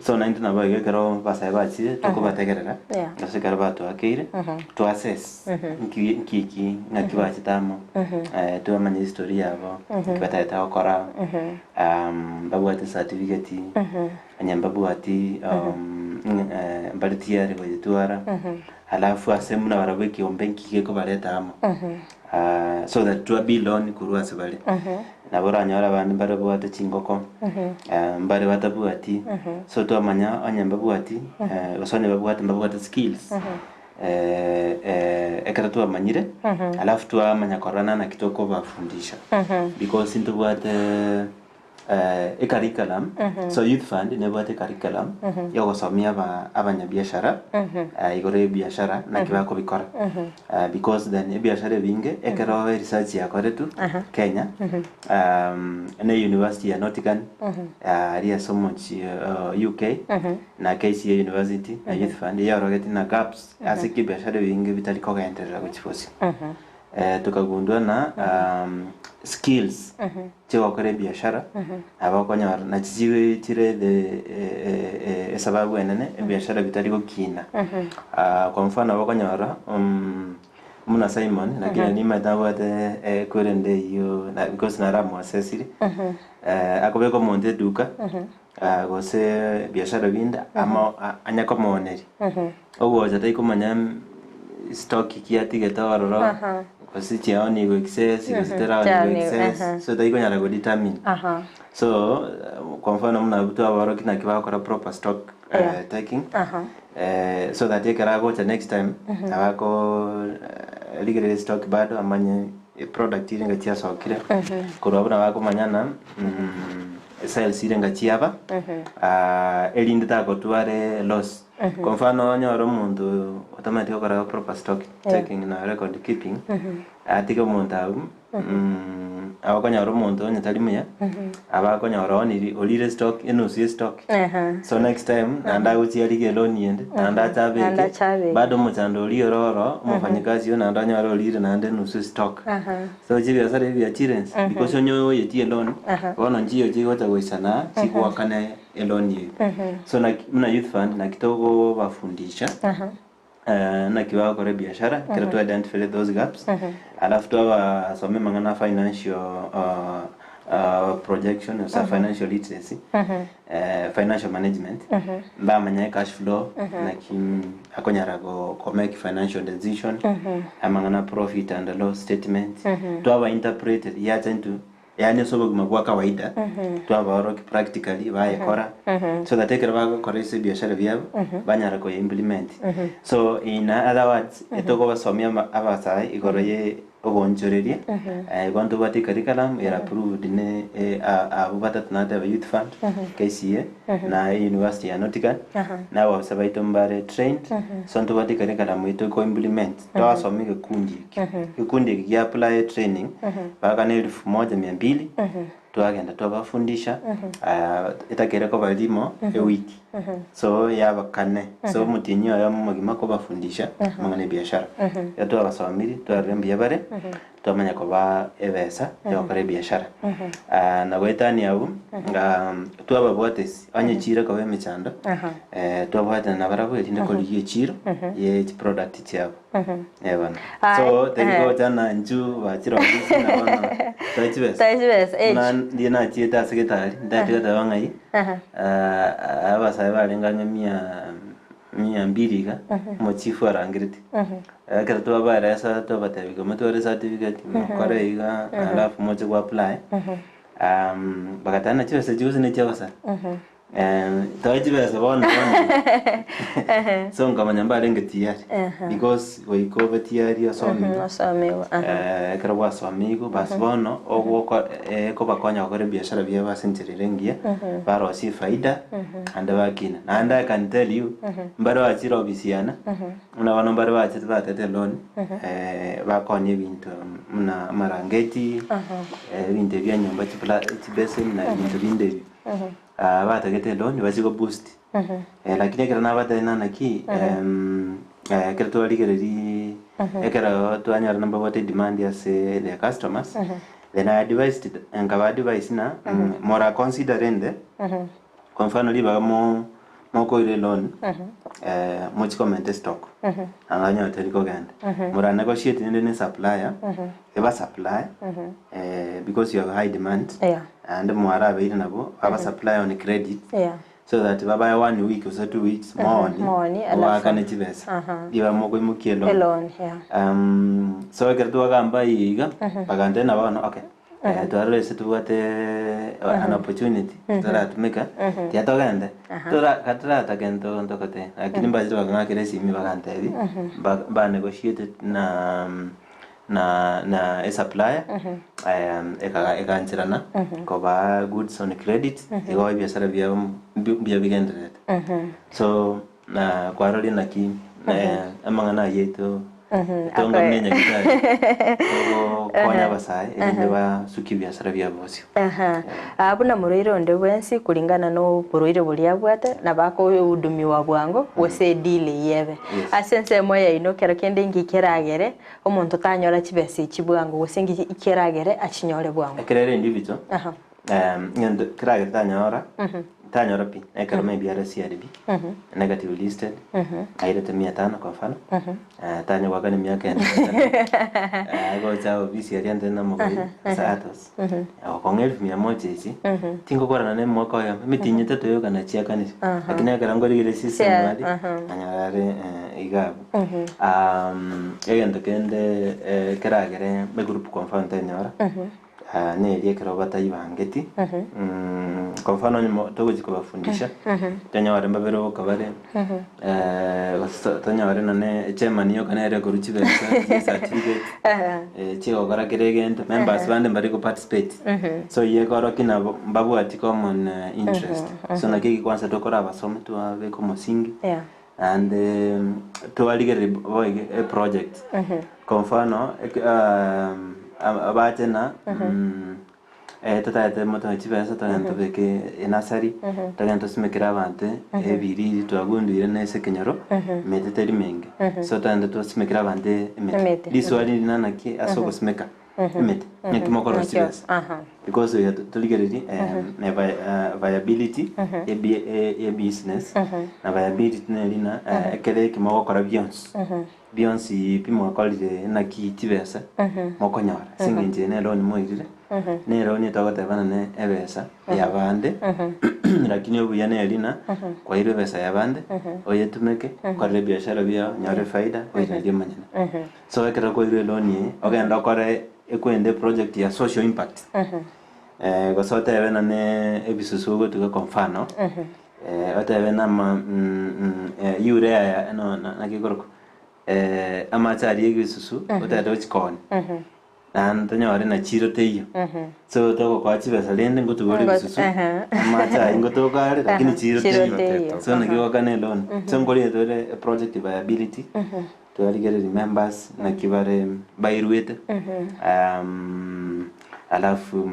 Speaker 2: So naintwe nabo iga ekero abasae bachire tokobategerera
Speaker 1: Yeah.
Speaker 2: ase ekero batoakeire to assess nki nki eki ng'aki bachete amo twamanya history yabo nki batagete gokora mbabwate certificate onye mbabwati mbare tiyari goyetwara alafu ase buna barabwo ekiombe nki gekobareta amo so that twa build on korwa ase bare. Nabo oranyore abande mbare babwate chingoko, mbare batabwati, so twamanya onye mbabwati gose onye babwate mbabwate skills ekero twamanyire, alafu twamanya korora naki tokobafundisha because ntobwate ecurriculum, so youth fund nebwate ecurriculum yogosomia aba abanyabiashara igoro ya ebiashara naki bakobikora because then ebiashara ebinge ekero eresearch yakoretwe Kenya ne university ya Nottingham aria ase omochie UK na KCA University na youth fund yorogeti na gaps ase ki ebiashara ebinge bitari kogenderera gochia bosio. Tokagundua ng'a skills chi'ogokora ebiashara nabo okonyora nachi chibe chire the esababu enene ebiashara bitari gokina. Kwa mfano nabo okonyora buna Simon lakini nimanyete abwate equerende eyio na because naramoasesiri akobeka omonto eduka gose biashara binde amo anya komooneria. Ogocha taikomanya stock ki atigete ororo gose chiaonigwe excess gose teraonigwe excess so taikonyara go determine. So kwa mfano buna abwo twabaorokia naki bagokora proper stock taking so that ekero agocha next time nabo ako rigereria stock bado amanye product ere ng'a chiasokire korwa abwo nabo akomanyana sales ere ng'a chiaba erinde tagotware loss. Kwa mfano onyore omonto otamanyeti gokora proper stock taking na record keeping, atige omonto abwo abakonyora omonto onye tari muya, abakonyora oniri orire stock enusu ye stock. So next time naende agochia arigie eloan ende, naende ache
Speaker 1: Naende
Speaker 2: abeke,
Speaker 1: ache abeke.
Speaker 2: bado omochando oria ore oro, omofanyikazi oyio naende onyore orire naende enusu ye stock. So chibiasara ebi biachire inse, because onye oyetie eloan, bono nchiyo chigocha goisana chigoakane Eloni eyio. So naki buna youth fund naki togobafundisha naki bagokora ebiashara ekero twa identify those gaps alafu twabasomia amang'ana a financial projection gose financial literacy financial management mbamanye cash flow naki akonyara go ko make financial decision amang'ana a profit and loss statement twaba interpreted yacha into Yaani ase obogima bwa kawaida twabaorokia practically bayekora so that ekero bagokora ase ebiashara biabo banyara koye implement. So in other words etogobasomia ama abasae igoro ye oboonchoreria igo ntobwate ecurriculum ere approved ne abwo batato nateba youth fund, KCA na university ya Nottingham na ababisa baito mbare trained so ntobwate ecurriculum eye toko implement Twasoma egekundi eke. Egekundi eke gia apply training, bagakana elfu moja mia mbili, twagenda twabafundisha, etakere koba rimo ewiki. So yaba kane. So omotienyi oyomo omogima kobafundisha amang'ana ebiashara. Ekero twabasomirie, twarora mbuya bare, twamanya kobaa ebesa yogokora ebiashara. Na goetania abwo, twababwatesi, onye echiro ekoba emechando, twabwatana nabarabwo erinde korigia echiro ye chiproduct chiabo. Eh bono. So teri gocha na inchu bachire ofisi na bono toe chibesa.
Speaker 1: Toe chibesa, eh.
Speaker 2: Buna ndie nachiete ase getari, ntachete goteba ng'ai, abasae barenge ang'e mia mia mbili iga, omochifu arangereti. Ekero twabaeresa twabatebia iga motware certificate mokore iga alafu moche go apply, bagateba ng'a chibesa echio gose ne chia bosa. Toe chibesa bono bono. So nkamanya mbarenge tiyari because goika obe tiyari osomigwe.
Speaker 1: Osomigwe, aha.
Speaker 2: Ekero gwasomigwe basi bono ogoko ekobakonya gokora ebiashara biabo ase enchera ere engiya, barosie efaida naende bakina. Naende I can tell you, mbare bachire ofisi yane, buna bono mbare bachete batete eloan, bakonia ebinto buna amarangeti, ebinto ebia nyomba chipla chibeseni na ebinto binde ebio. Batagete eloan bachie go boost, lakini ekero nabatebia ng'a naki ekero twarigereria. Ekero twanyora nababwate demand ase their customers, then I advised nkaba advise ng'a mora consider rende, kwa mfano ribaga mo mokoira eloan, mochi komenta estock, anga onye teri kogenda, mora negotiate rende na esupplier, eba supply because you have high demand, naende mwarabeire nabwo, baba supply on credit, so that babae one week gose 2 weeks mooni
Speaker 1: Mooni, alafu-
Speaker 2: oakane chibesa iba mokoimokia eloan.
Speaker 1: Eloan, yeah.
Speaker 2: So ekero twagamba iga bagante na bono okay, twarora ase tobwate an opportunity toratumeka tiga togende katoratake ntogote, lakini mbachete bakang'akera esimi bagantebi ba negotiated na esupplier, ekancherana kobaa goods on credit, igo ebiasara biabo mbuya bigendererete. So na kwaroria naki amang'ana ayio aito tonga buna enyagitari togokonya abasae erinde basukie ebiasara biabo bosio.
Speaker 1: Aha. Ah, buna morwaire onde bwensi kulingana na oborwaire boria abwate nabo akohudumiwa bwango gose edeal yebe. Ase ensemo yaino kero kende inki keragere omonto tanyora chibesa echi bwango gose inki keragere achinyore bwango?
Speaker 2: Ekero ere individual, ng'ento keragere tanyora pi ekero maybe are CRB negative listed, airete 500 kwa mfano, tanya goakana emiaka ende, agocha ofisi aria nte namogori ase Atos okong'a 100,000 echi tingokorana na emwaka oyomo emitinyi etato yoka nachiakanire, lakini ekero nkorigereria system aria nanyora are iga abwo. Egento kende keragere egroup kwa mfano tenyora neria ekero bataibangeti. Kwa mfano onye togochi kobafundisha tonyore mbabere boka bare, gose tonyore nonye echairman yoka nere okorwa chibesa chie certificate chigokora kera egento, members bande mbari go participate, so eywo ekorokia nabo mbabwati common interest. So naki eki kwanza tokora abasome twabeka omosingi naende twarigereria boigo eproject. Kwa mfano abachena totagete motoe chibesa togende tobeke enursery, togende tosimekere abanto ebiriri twagunduire na ase ekenyoro emete teri menge, so togende tosimekere abanto emete.
Speaker 1: Emete.
Speaker 2: Riswali rina naki ase ogosimeka emete naki mokorosia chibesa? Because oyo torigererie viability ye business na viability neri ng'a ekere eke mogokora bionsi bionsi pi mwakorire naki chibesa mokonyora ase eng'encho eye ne loan moirire, ne loan togoteba nonye ebesa ya bande, lakini obuya neri ng'a kwairwe ebesa ya bande oyetumeke okorere ebiashara biao onyore efaida oiranerie omonyene. So ekero kwairwe eloan eye ogende okore ekwende eproject ya social impact, gose otebe nonye ebisusu ogotuga kwa mfano, otebe nama urea ya no naki ekorokwa, amache aria ebisusu otagete gochikonya naende tonyore na chiro teiyo, so togokoa chibesa rende ngotuga ore ebisusu, amache aywo ngotoka are lakini chiro
Speaker 1: Chiro
Speaker 2: teiyo,
Speaker 1: teiyo.
Speaker 2: So naki goakana eloan. So nkoriete ore eproject viability, twarigereria members naki bare bairwete, alafu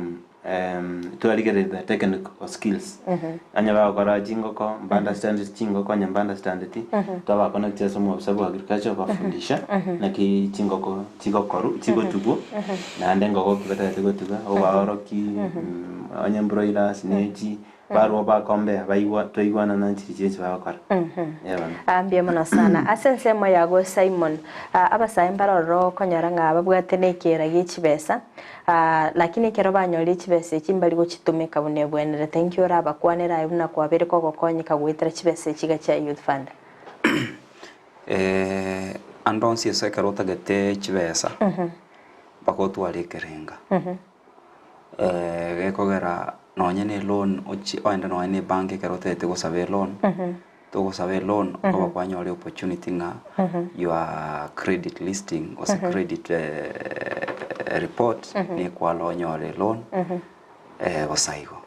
Speaker 2: twarigereria the technical skills, onye bagokora chingoko mba understandeti chingoko, onye mba understandeti twaba connect ase omobisa bwa agriculture obafundisha naki chingoko chigokorwa chigotugwa naende engoko ki batagete gotuga obaoroki, onye broilers nechi barwa bakombea baigwa twaigwanana nchiri chienchi bagokora. Eh bono.
Speaker 1: Ah, mbuya mono sana. Ase ensemo yago Simon, abasae mbarororo okonyora ng'a babwate na ekeera gie chibesa, lakini ekero banyorire chibesa echi mbari gochitumeka buna ebwenerete. Inki orabakwanere aye buna kwabeire kogokonyeka goetera chibesa echi iga chia Youth Fund?
Speaker 3: Ande onsi ase ekero otagete chibesa, mpaka otware ekerenga. Gekogera nonye na eloan ochie oende nonye na ebank ekero otagete gosaba eloan, togosaba eloan okoba kwanyora opportunity ng'a your credit listing gose credit report nekwara onyore eloan bosa igo.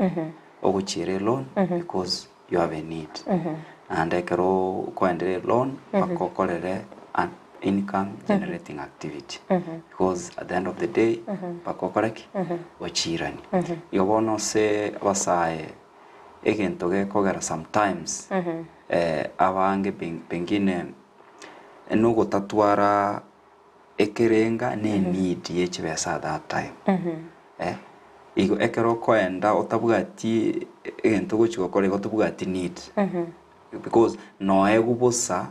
Speaker 3: Ogochiera eloan because you have a need. Naende ekero okoendera eloan mpaka okorere an income generating activity because at the end of the day mpaka okore ki? Ochiranie. Igo bono ase abasae egento gekogera sometimes abange pengine nogotatwara. Ekerenga ne need ye chibesa at that time. Eh, igo ekero okoenda otabwati egento ogochi gokora igo tobwati need. Because noegwe bosa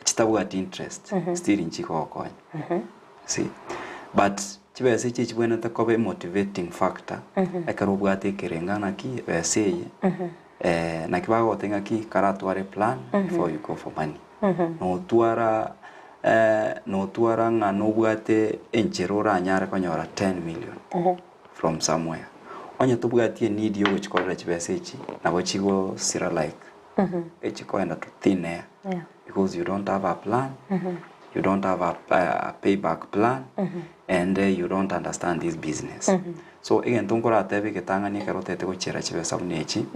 Speaker 3: chitabwati interest still nchigogokonya. See? But chibesa echi echibwenerete koba emotivating factor ekero obwate ekerenga naki ebesa eye naki bagogotebia ng'aki karatware eplan before you go for money. Notwara notwara ng'a nobwate enchera oranyare konyora ten million from somewhere. Onye tobwati eneed ya ogochikorera chibesa echi, nabo chigosira like echikoenda to thin air because you don't have a plan, you don't have a payback plan, and you don't understand this business. So egento nkoratebe egetang'ani ekero otagete gochiera chibesa buna echi,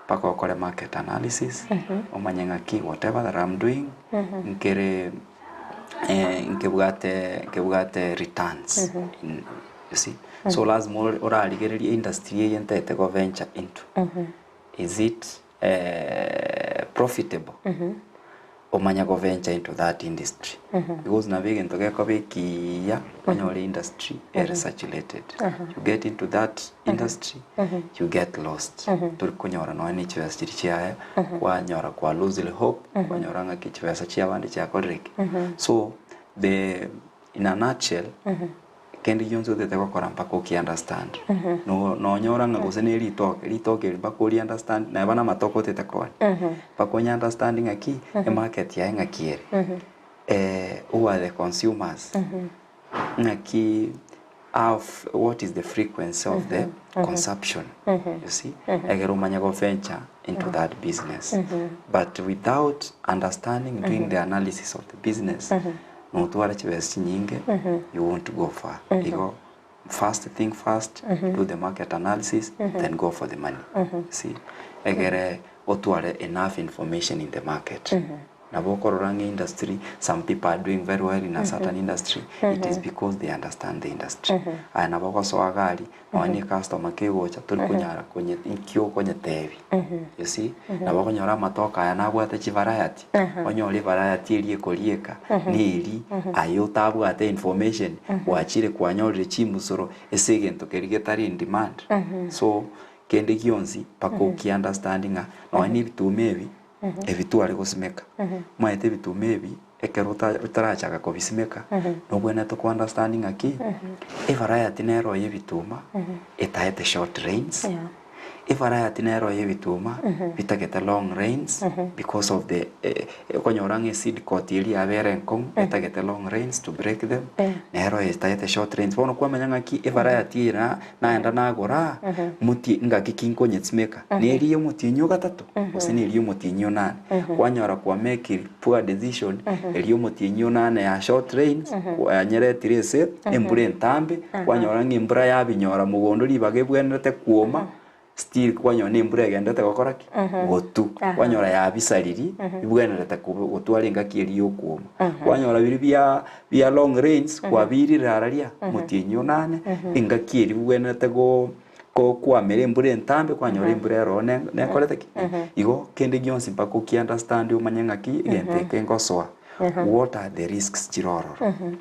Speaker 3: mpaka okore market analysis, omanye ng'aki whatever that I'm doing, nkere nkebwate nkebwate returns in you see. So lazima ore orarigererie industry eye ntagete go venture into, is it profitable? Omanye go venture into that industry because nabo egento gekoba ekiya onyore industry ere saturated you get into that industry you get lost tori konyora nonya ne chibesa chiria chiaye kwanyora kwa losing hope kwanyora ng'aki chibesa chia abande chiakorire ki so the in a nutshell Kende gionsi otete gokora mpaka oki understand. No nonyora ng'a gose ne ritoke, ritoke eri mpaka ori understand neba na amatoke otete koonia, mpaka onya understand ng'aki emarket yaye ng'aki ere. Who are the consumers, ng'aki how what is the frequency of the consumption, you see, egere omanye go venture into that business. But without understanding doing the analysis of the business, Notware chibesa chinyinge, you won't go far. Igo first thing first, do the market analysis, then go for the money. See? Egere otware enough information in the market. Nabo okorora ng'a industry, some people are doing very well in a certain industry, it is because they understand the industry. Aye nabo ogosoa iga aria, Nonya ne customer kegocha tori konyara konye inki okonyetebia you see nabo okonyora amatoke aya nabwate chivariety onyore evariety eria ekorieka neri aye otabwate information gwachire kwanyorire chimbusuro ase egento keria getari in demand so kende gionsi mpaka oki understand ng'a nonya na ebituma ebi ebi tware gosimeka omanyete ebituma ebi Ekero otarachaka kobisimeka, nobwenerete ko understand ng'aki, evariety nero ya ebituma etaete short rains, evariety nero ya ebituma bitagete long rains because of the okonyora ng'a eseed coat eria yabere enkong'u etagete long rains to break them, nero etaete short rains. Bono kwamanya ng'aki evariety eye na naenda nagora, motie ngaki ki nkonyesimeka, neri ya omotienyi o gatato gose neri ya omotienyi onane, kwanyora kwa make poor decision eria omotienyi onane ya short rains kwanyeretire ase embura entambe kwanyora ng'a embura yabinyora mogondo ribaga ebwenerete kwoma still kwanyora na embura egenderete gokora ki? Gotwa. Kwanyora yabisaririe bibwenerete koba gotwara engaki eria ya okwoma. Kwanyora biria bia bia long rains kwabirire araria omotienyi onane engaki eria bibwenerete go Kokwamera embura entambe kwanyora embura ero oo nekorete ki? Igo kende gionsi mpaka oki understand omanye ng'aki egento eke ngosoa, what are the risks chire ororo,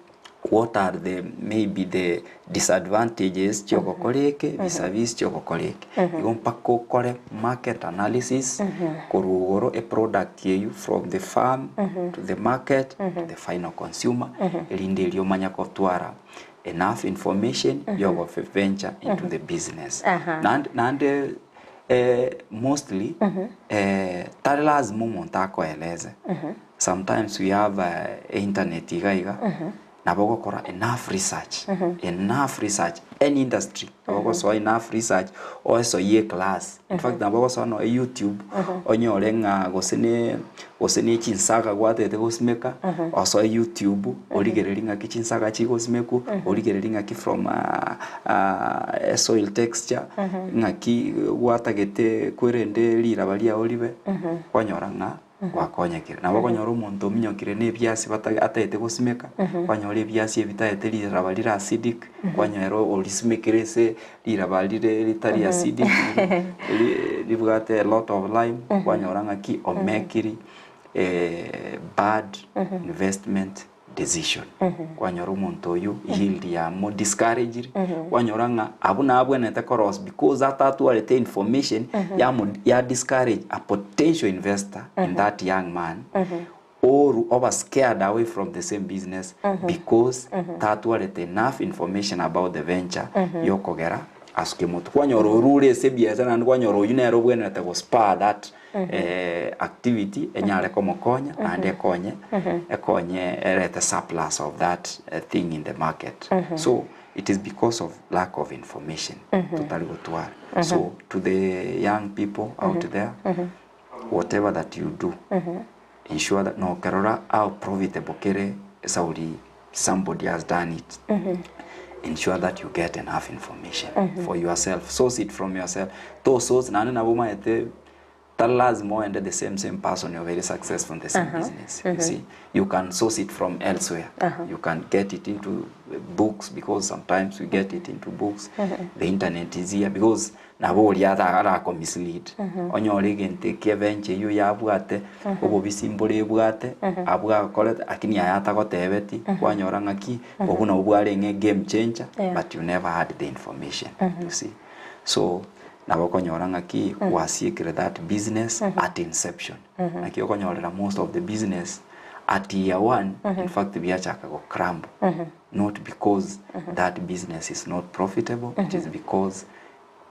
Speaker 3: what are the maybe the disadvantages chiogokora eke vis a vis chiogokora eke. Igo mpaka okore market analysis korwa igoro eproduct eywo from the farm to the market to the final consumer erinde erio omanye gotwara enough information yogo venture into the business. Naende naende eh, mostly eh, tari lazima omonto akoeleze. Sometimes we have eh, internet iga iga, nabo ogokora enough research, enough research, any industry, nabo ogosoa enough research, oesoyie eclass. In fact nabo ogosoa nonya YouTube, onyore ng'a gose ne gose ne chinsaga gwatete gosimeka, osoe YouTube origererie ng'aki chinsaga chigosimekwa, origererie ng'aki from soil texture, ng'aki gwatagete kwerende riraba riago ribe, kwanyora ng'a gwakonyekire. Nabo okonyora omonto ominyokire na ebiasi bata atagete gosimeka, kwanyora ebiasi ebi bitagete riraba rire acidic, kwanyora orisimekire ase riraba rire ritari acidic, ri ribwate a lot of lime, kwanyora ng'aki omekiri bad investment. decision. Kwanyora omonto oyio yield yamo discouraged, kwanyora ng'a abwo nabwenerete korosia because atatwarete information yamo ya discourage a potential investor in that young man or oba scared away from the same business because tatwarete enough information about the venture yokogera asuke motwe. Kwanyora orure ase ebiasara naende kwanyora oyio nere obwenerete go spur that activity enyare komokonya naende ekonye ekonye erete surplus of that thing in the market. So it is because of lack of information totari gotwara. So to the young people out there, whatever that you do, ensure that nokerora how profitable kere esauri somebody has done it, ensure that you get enough information for yourself. Source it from yourself. To source naende nabo omanyete tari lazima oende the same same person you're very successful in the same business. You see, you can source it from elsewhere. You can get it into books because sometimes we get it into books. The internet is here because nabo oria arako mislead. Onyore egento eke eventure eywo yabwate, obobisi mbore ebwate, abwo akorete, lakini aya atagotebeti, kwanyora ng'aki, obwo nabwo bwarenge game changer, but you never had the information, you see. So, nabo okonyora ng'aki gwasiekire that business at inception. Naki okonyorera most of the business at year one, in fact biachaka go crumble. Not because that business is not profitable, it is because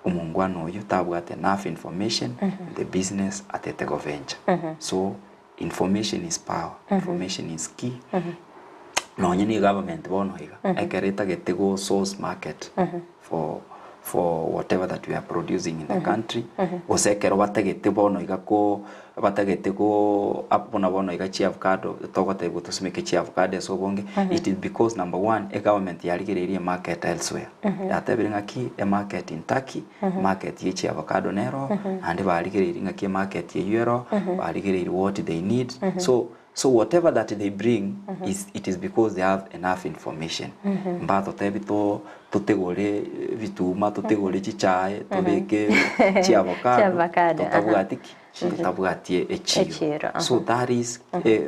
Speaker 3: omongwana oyio tabwate enough information in the business atete go venture. So information is power, information is key. Nonye ne government bono iga, ekero etagete go source market for for whatever that we are producing in the country, gose ekero batagete bono iga ko batagete go buna bono iga chi avocado togotebwa tosimeke chi avocado ase obonge, it is because number one, egovernment yarigereirie market elsewhere. Yatebire ng'aki emarket in Turkey, market ye chi avocado nero, naende barigereirie ng'aki emarket eywo ero, barigereirie what they need. So so whatever that they bring is it is because they have enough information. Mbatotebi to totegore bituma, totegore chichae, tobeke chi avocado,
Speaker 1: Chi avocado,
Speaker 3: totabwati ki? Totabwati echiro.
Speaker 1: Echiro, aha.
Speaker 3: So that is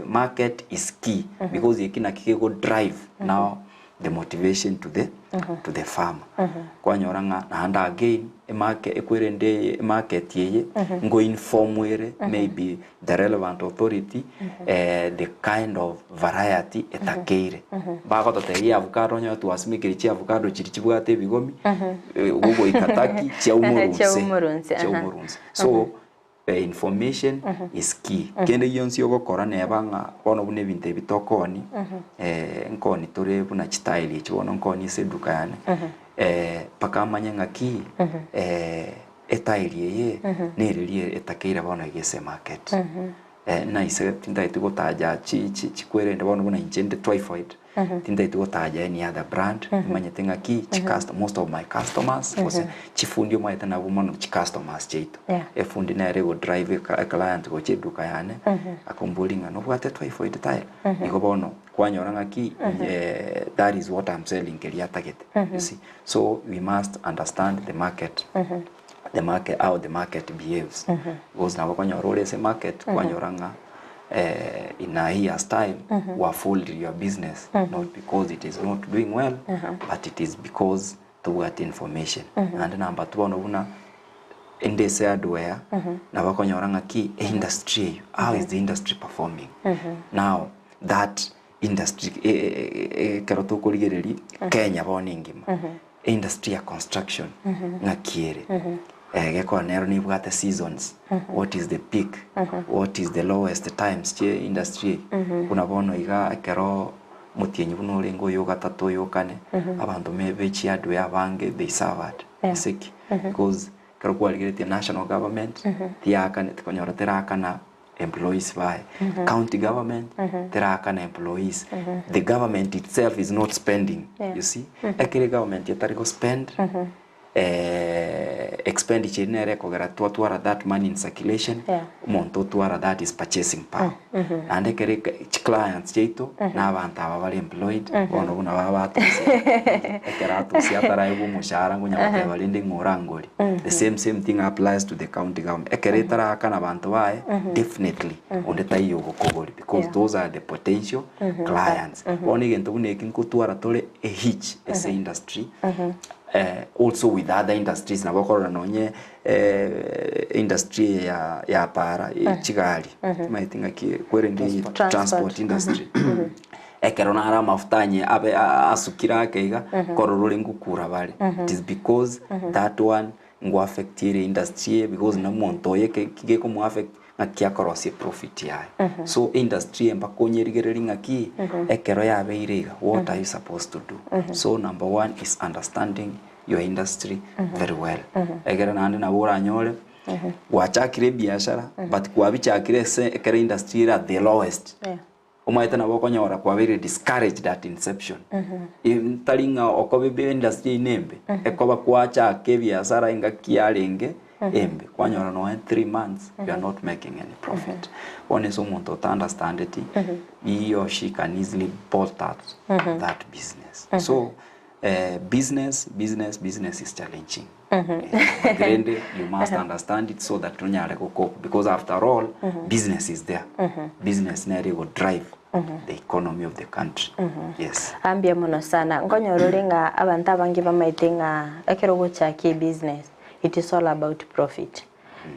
Speaker 3: market is key because eki naki kego drive now the motivation to the farmer. Kwanyora ng'a naende again emarket ekwerende emarket eye ngo inform ere maybe the relevant authority the kind of variety etakeire. Bagototebia avocado onye twasimekire chi avocado chiri chibwate ebigomi gogoika Turkey chiaumorunse.
Speaker 1: Chiaumorunse, aha.
Speaker 3: Chiaumorunse. So information is key. Kende gionsi ogokora neba ng'a bono buna ebinto ebi tokoni nkoni tore buna chitile echi bono nkoni ase eduka yane mpaka amanye ng'aki etile eye nereri etakeire bono iga ase market. Naise tintagete gotaja chi chi chikwerende bono buna inche nde Twyford tintagete gotaja any other brand manyete ng'aki chi most of my customers gose chifundi omanyete nabo mono chi customers chiaito. Efundi nere ego drive eclient gocha eduka yane akombori ng'a nobwate Twyford tile igo bono kwanyora ng'aki that is what I'm selling keria atagete, you see. So we must understand the market, the market, how the market behaves because nabo okonyora ore ase market kwanyora ng'a in a year's time wa fold your business, not because it is not doing well, but it is because tobwate information. Naende number two, bono buna ende ase hardware nabo okonyora ng'aki industry eyo, how is the industry performing now? That industry ekero tokorigereria Kenya bono engima industry ya construction ng'aki ere gekoa nero nibwate seasons, what is the peak, what is the lowest times chie industry eye. Buna bono iga ekero motienyi buna orenge oyo gatato oyo kane abanto maybe chiadwe abange they suffered. Eseki because ekero kwarigeretie national government tiakane tikonyora terakana employees baye, county government terakana employees, the government itself is not spending. You see, ekere government etari go spend. Expenditure eria nere ekogera twatwara that money in circulation,
Speaker 1: Yeah.
Speaker 3: omonto otwara that is purchasing power. Naende ekero eke chiclients chiaito, na abanto aba bare employed, bono buna baba batusia, ekero atusia ataraegwa omoshahara ngonya goteba rende ng'a orangore. The same same thing applies to the county government. Ekero etaraakana abanto baye, definitely onde taiyo ogokogori because
Speaker 1: Yeah.
Speaker 3: those are the potential clients. Bono egento buna eki nkotwara tore a hitch ase industry, also with other industries nabo okorora nonye industry eye ya ya para chigari omanyete ng'aki kwerende
Speaker 1: Transport.
Speaker 3: transport industry ekero naro amafuta anye abe asukire ake iga korora ore ngokura bare it is because that one ngo affect ere industry eye because na omonto oye eke gekomo affect ng'aki akorosia eprofit yaye. So industry eye mpaka onyerigererie ng'aki ekero yabeire iga what are you supposed to do. So number one is understanding your industry very well. Ekero naende nabo oranyore gwachakire ebiashara but kwabichakire ase ekero industry ere at the lowest. Omanyete nabo okonyora kwabeire discouraged at inception. Tari ng'a okoba ebe industry eyio nembe, ekoba kwachaka ebiasara engaki yarenge embe, kwanyora nonya 3 months you are not making any profit. Bono ase omonto ota understandeti, he or she can easily bolt out that business. So business, business, business is challenging. But rende you must understand it so that onyare go cope because after all business is there. Business nere ego drive the economy of the country. Yes.
Speaker 1: Ambia mono sana nkonyora ore ng'a abanto abange bamaete ng'a ekero ogochaka ebusiness it is all about profit.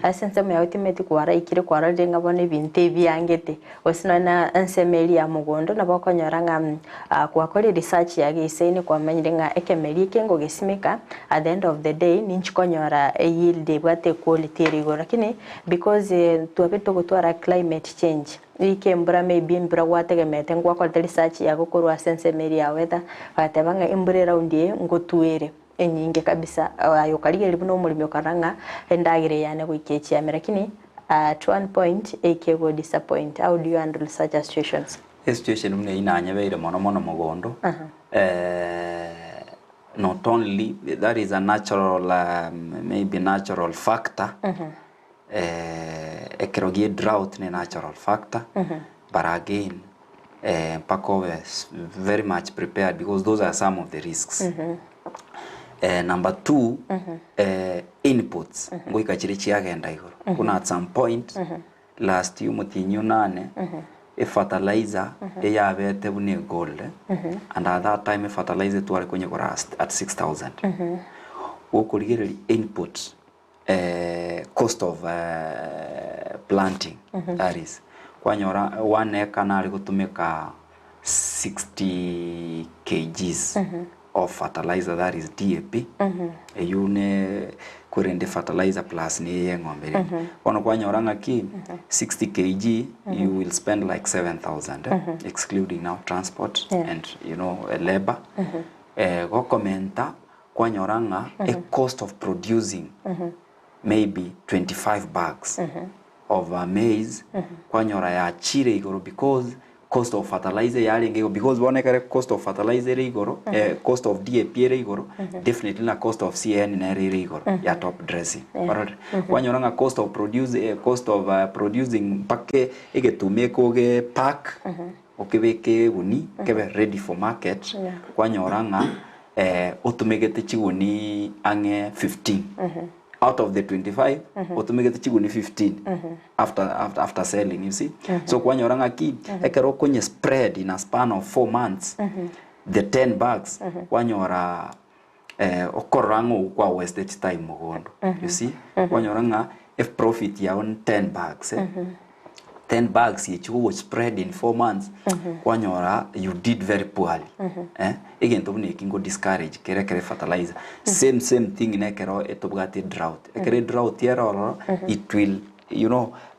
Speaker 1: Ase ensemo yago timanyeti kwaraikire kwarorire ng'a bono ebinto ebiangete gose nonye na ensemo eria ya mogondo nabo okonyora ng'a gwakorire research yago eisaine kwamanyire ng'a ekemeri eke ngogesimeka at the end of the day ninchi konyora eyield ebwate equality ere igoro lakini because twabete togotwara climate change rika embura maybe embura gwategemeete ngwakorete research yago korwa ase ensemo eria ya weather bagateba ng'a embura eraundi eye ngotwere. enyinge kabisa aye okarigereria buna omoremi okarora ng'a endagera eye yane goika echiame lakini at one point eike disappoint how do you handle such a situations?
Speaker 3: Esituation buna eyio nanyebeire mono mono mogondo, not only that is a natural maybe natural factor, ekero gie drought ne natural factor, but again mpaka obe very much prepared because those are some of the risks. Number two, inputs ngoika chire chiagenda igoro. Buna at some point last year omotienyi onane efertilizer eyabete buna egold and at that time efertilizer tware konyegora at 6000. Gokorigereria input cost of planting that is kwanyora one acre nare gotumeka 60 kgs of fertilizer that is DAP eywo ne korende fertilizer plus ne eye eng'ombe rende. Bono kwanyora ng'aki 60 kg you will spend like 7000 eh, excluding now transport and labor. Gokomenta kwanyora ng'a a cost of producing maybe 25 bags of maize kwanyora yachire igoro because cost of fertilizer yarenge igoro because bono ekere cost of fertilizer ere igoro cost of DAP ere igoro definitely na cost of CAN nere ere igoro ya top dressing. Orore kwanyora ng'a cost of produce cost of producing mpaka egetuma ekoge pack okebeke eguni kebe ready for market kwanyora ng'a otumegete chiguni ang'e 15 out of the 25 otumegete chiguni 15 after selling you see so kwanyora ng'aki ekero okonye spread in a span of 4 months the 10 bags kwanyora okorora ng'a kwa wasted time mogondo you see kwanyora ng'a if profit yao ni 10 bags 10 bags echi spread in 4 months kwanyora you did very poorly egento buna eki ngo discourage kere kere fertilizer same same thing nekero etobwate drought ekere drought erororo it will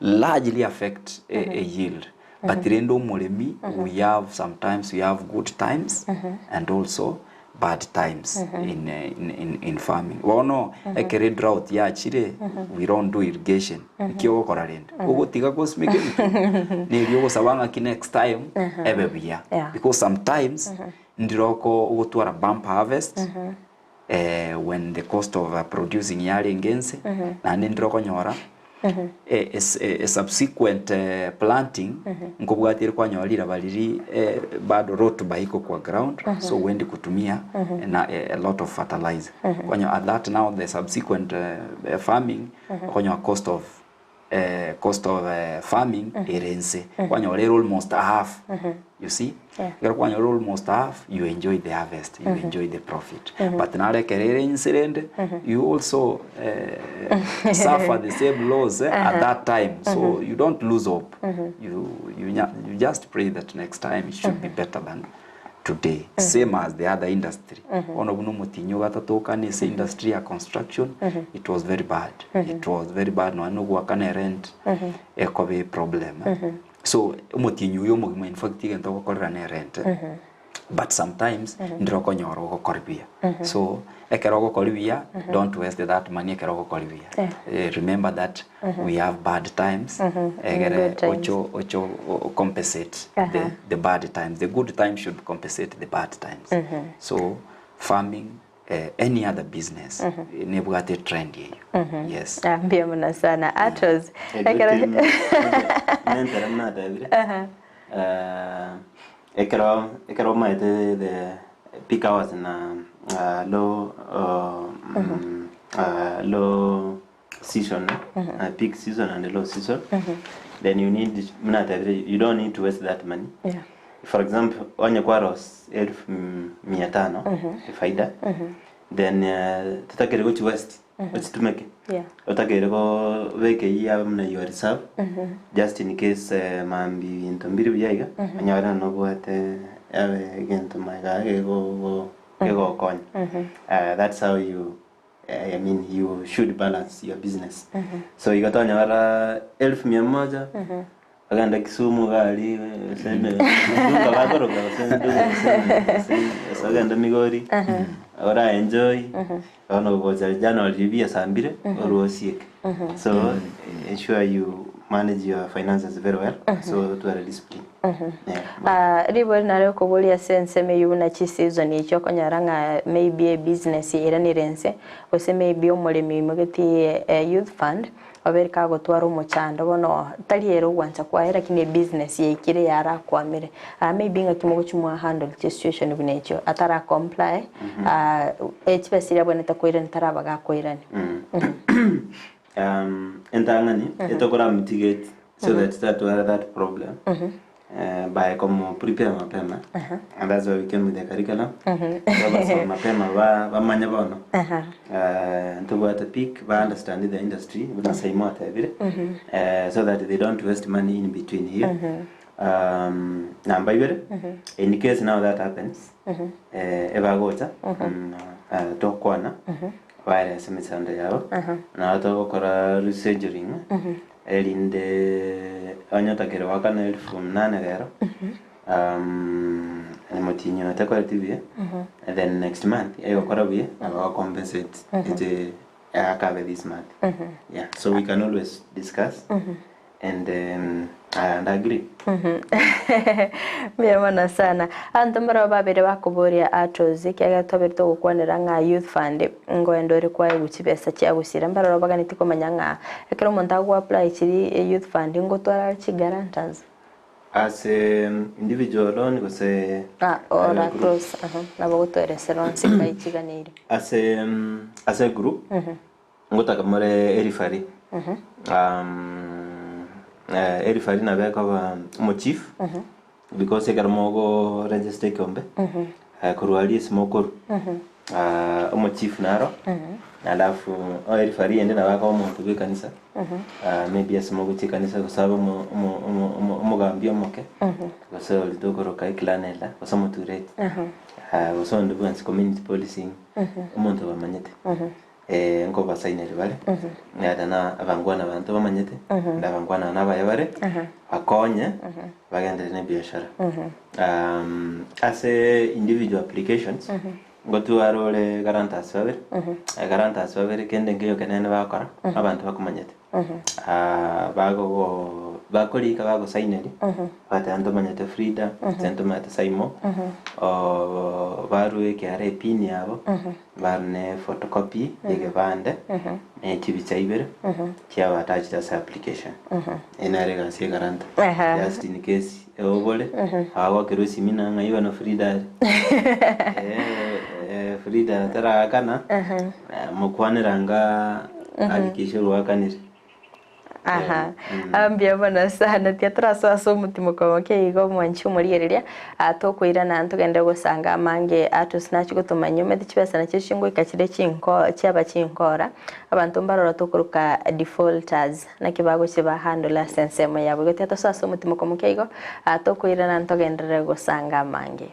Speaker 3: largely affect a yield but rende omoremi we have sometimes we have good times and also bad times in farming bono ekere drought yachire we don't do irrigation ekio ogokora rende ogotiga gosimeka ebituma neri ogosaba ng'aki next time ebe buya because sometimes ndiroko ogotwara bump harvest. When the cost of producing yarenge ense, naende ndire okonyora a subsequent planting nkobwati ere kwanyora riraba riria bado rotuba iko kwa ground so huendi kutumia na a lot of fertilizer. Kwanyora at that now the subsequent farming okonyora cost of cost of farming ere inse kwanyora ere almost half you see ekero kwanyora almost half you enjoy the harvest you enjoy the profit but naro ekero ere inse rende you also suffer the same loss at that time so you don't lose hope you, you, you just pray that next time it should be better than today same as the other industry bono buna omotinyi ogatatoka ase industry ya construction it was very bad it was very bad nonya na ogoakana erent ekoba eproblem so omotinyi oyo omogima in fact egento ogokorera na erent but sometimes ndire okonyora ogokora buya so ekero ogokora buya don't waste that money ekero ogokora buya remember that we have bad times egere
Speaker 1: Good times.
Speaker 3: ocho ocho compensate the bad times the good times should compensate the bad times so farming any other business nebwate trend eyo yes
Speaker 1: Ah, mbuya mono sana atos
Speaker 2: Nentera mnatebire ekero ekero omaete the peak hours na low low season peak season and low season then you need mnatebire you don't need to waste that money for example onye kwaros elfu mia tano faida then tutakere gochi waste ochitumeke otakere go beke iya muna your reserve just in case mambi binto mbiri buya iga onyore nobwate abe egento maiga gego gegokonya that's how you I mean you should balance your business so igo tonyora 100,000 agenda Kisumu gari sende dunga bakoroka sende dunga agenda Migori ora enjoy ono gocha January biasambire oruosieke so ensure you manage your finances very well so to are discipline yeah.
Speaker 1: Ribori nare okoboria ase ensemo eywo buna chiseason echio okonyora ng'a maybe ebusiness eiranire ense gose maybe omoremi oimogeti youth fund obere kagotwara omochando bono tari ere ogwancha kwaye lakini ebusiness yaikire yarakwamire maybe ng'aki mogochi mwa handle chisituation buna echio atara comply chibesa chiria abwenerete koirani taraba gakoirani.
Speaker 2: Entang'ani etokora mitigate so that tatwara that problem by komo prepare mapema and that's why we came with the curriculum babasoma mapema bamanye bono ntobwate peak ba understand the industry buna saimo atebire so that they don't waste money in between here namba ibere in case now that happens ebagocha tokwana baerese emechando yabo nabo togokora rescheduling erinde onye otakire goakana 8,000 rero motinyi otakoreti buya then next month egokora buya nabo compensate ete akabe this month yeah so we can always discuss and agree
Speaker 1: Mbuya mono sana anto mbaro babere bakoboria atozi kiaga twabere togokwanera ng'a youth fund ngoenda ore kwaegwa chibesa chiagusira mbaroro baganeti komanya ng'a ekero omonto ago apply chiri youth fund ngotwara chigarantors
Speaker 2: as a individual loan gose
Speaker 1: ora
Speaker 2: group?
Speaker 1: Cross nabo gotweresera onsi kai chiganeire
Speaker 2: As a group ngotaka more erifari erifari nabekaba omochief because ekero mogo register ekiombe korwa aria ase mokoru omochief naro alafu o erifari ende nabo akoba omonto bwa ekanisa maybe ase mogochia ekanisa gose abe omogambi omoke gose oria tokoroka eclan elder gose omotureti gose onde bwensi community policing omonto bamanyete nkobasaineri bare naende na abangwana abanto bamanyete na abangwana nabaya bare bakonye bagenderere na ebiashara ase individual applications ngotwara ore guarantors babere guarantors babere kende nkeyo kenene bagokora abanto bakomanyete bagogo Bakorika bagosaineri, bateba ntomanyete Frida, gose ntomanyete Saimo, barue ekero epin yabo, barue photocopy ya egebande, ne chibicha ibere, chiaba attached ase application. Eye nere egasi ya eguarantor. Just in case obore, agoakerwa esimi na ng'ai bono Frida are. Frida taraakana, mokwanera anga hakikisha orwakanire.
Speaker 1: Aha, mbuya mono sana tiga torasoa ase omotimoko moke iga omwanchi omorigereria, tokoirana ntogende gosanga amange atosi gotomanya omanyete chibesa nachio chingoika chire chinko chiaba chinkora, abanto mbaroro tokoroka defaulters naki bagochia ba handle ase ensemo yabo. Igo tiga tosoe ase omotimoko moke igo, tokoirana ntogenderere gosanga amange.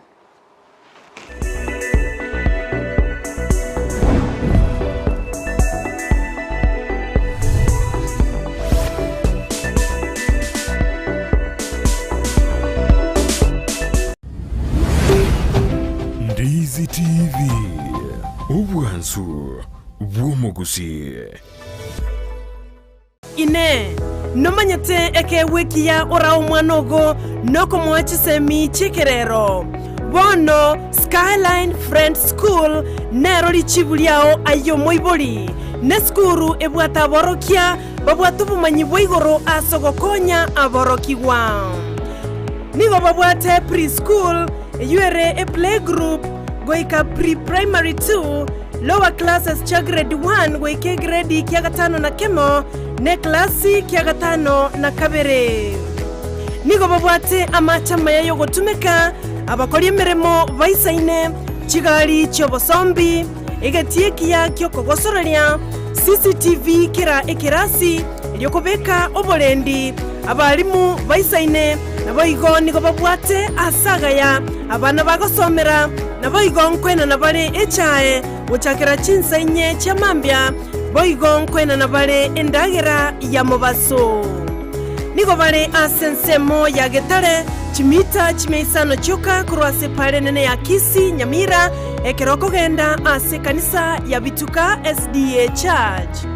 Speaker 4: Ndizi TV, obwansu bw'omogusii.
Speaker 10: Inee! Nomanyete ekeegwa ekiya orae omwana ogo nokomoa chisemi chi'ekerero? Bono Skyline Friends School nero richibu riao aye omoibori. Nesukuru ebwate aborokia babwate obomanyi bwa igoro ase ogokonya aborokigwa. Nigo babwate pre-school eyio ere eplaygroup goika pre-primary 2, Lower classes chia grade 1 goika egredi kia gatano na kemo, na eklasi kia gatano na kabere. Nigo babwate amache amaya y'ogotumeka, abakori emeremo baisaine, chigari chi'obosombi, egetii ekiya gi'okogosoreria, CCTV kera ekerasi, erio kobeka oborendi, abalimu baisaine, naboigo nigo babwate aase agaya abana bagosomera, naboigo nkoenana bare echae gochakera chinsa inye chia mambia, boigo nkoenana bare endagera ya mobaso. Nigo bare ase ensemo ya Getare, chimita chimia isano chioka korwa ase epaara enene ya Kisii, Nyamira, ekero okogenda ase ekanisa ya Bituka SDA Church.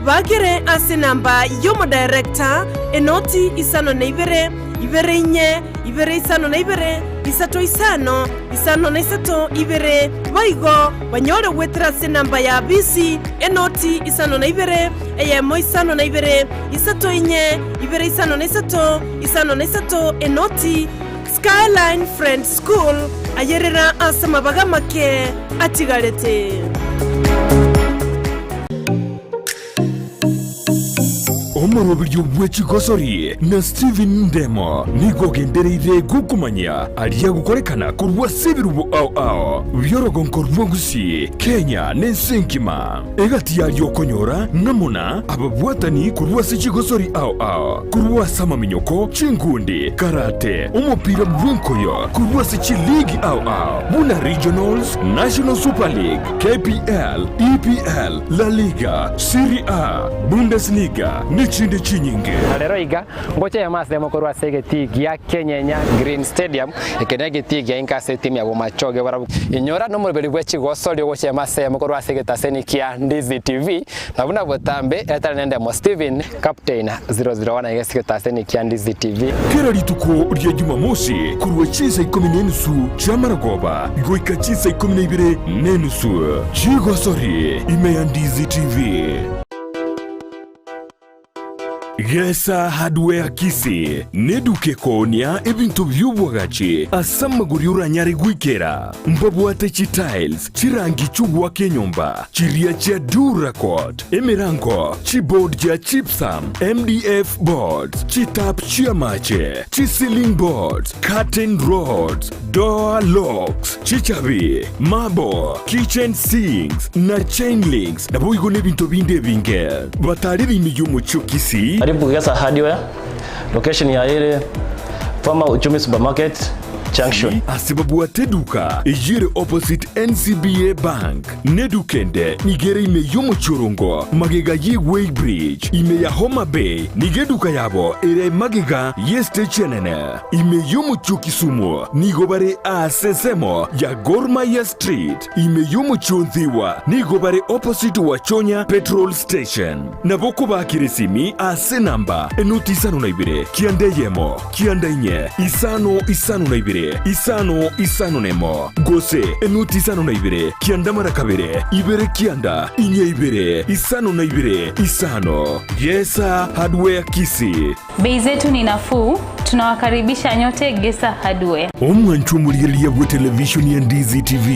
Speaker 10: Bakere ase enamba y'omodirector, enoti isano na ibere, ibere inye, ibere isano na ibere, isato isano, isano na isato, ibere, boigo banyore goetera ase enamba ya bisi, enoti isano na ibere, eyemo isano na ibere, isato inye, ibere isano na isato, isano na isato, enoti. Skyline Friends School, ayerera ase amabaga amake atigarete.
Speaker 4: Omoroberio bwe chigosori na Stephen Ndemo nigo ogendereire gokomanyia aria agokorekana korwa ase ebirubo ao ao bi'orogonko rwa Gusii, Kenya na ense engima. Egati yaria okonyora ng'amo na ababwatani korwa ase chigosori ao ao, korwa ase amaminyoko, chinkundi, karate, omopira bw'enkoyo, korwa ase chiligi ao ao buna Regionals, National Super League, KPL, EPL, La Liga, Serie A, Bundesliga nechinde chinyinge.
Speaker 11: Na rero iga, ngocha eyemo ase eyemo korwa ase egetii gia Kenyenya Green Stadium, eke negetii gia inka ase etimu ya Bomachoge barabwo. Inyora nomoroberi bwe chigosori ogocha eyemo ase eyemo korwa ase egetaseni kia Ndizi TV, na buna botambe etari nendemo Steven, Captain 001 iga ase egetaseni kia Ndizi TV.
Speaker 4: Kera rituko ria Jumamosi korwa chinsa ikomi na enusu chi'amaragoba goika chinsa ikomi na ibere na enusu, chigosori ime ya Ndizi TV. Gesa Hardware Kisii neduka ekoonia ebinto bi'obwagachi ase amagori oranyare goikera. Mbabwate chitiles, chirangi chi'ogoaka enyomba, chiria chia Duracot, emerango, chiboard chia gypsum, MDF boards, chitap chi'amache, chiceiling boards, curtain rods, door locks, chichabi, marble, kitchen sinks, na chain links, naboigo nebinto binde ebinge. Batarire ime y'omochie o Kisii.
Speaker 12: Karibu Gesa Hardware, location ya ere former Uchumi Supermarket. Junction.
Speaker 4: Ase babwate eduka eyio ere opposite NCBA Bank. Neduka ende nigo ere ime y'omochie-orongo magega ye Weighbridge, ime ya Homa Bay nigo eduka yabo ere magega y'estage enene. Ime y'omochie o Kisumu nigo bare aase ensemo ya Gor Mahia Street. Ime y'omochie o Nthiwa nigo bare opposite Wachonya Petrol Station. Nabo okobaakera esimi ase enamba enoti isano na ibere, kianda eyemo, kianda inye, isano isano na ibere, isano isano na emo, gose enoti isano na ibere, kianda mara kabere, ibere kianda, inye ibere, isano na ibere, isano. Gesa Hardware Kisii.
Speaker 13: Bei zetu ni nafuu, tunawakaribisha nyote Gesa Hardware.
Speaker 4: Omwanchwa omorigereria bw'etelevishoni ya Ndizi TV,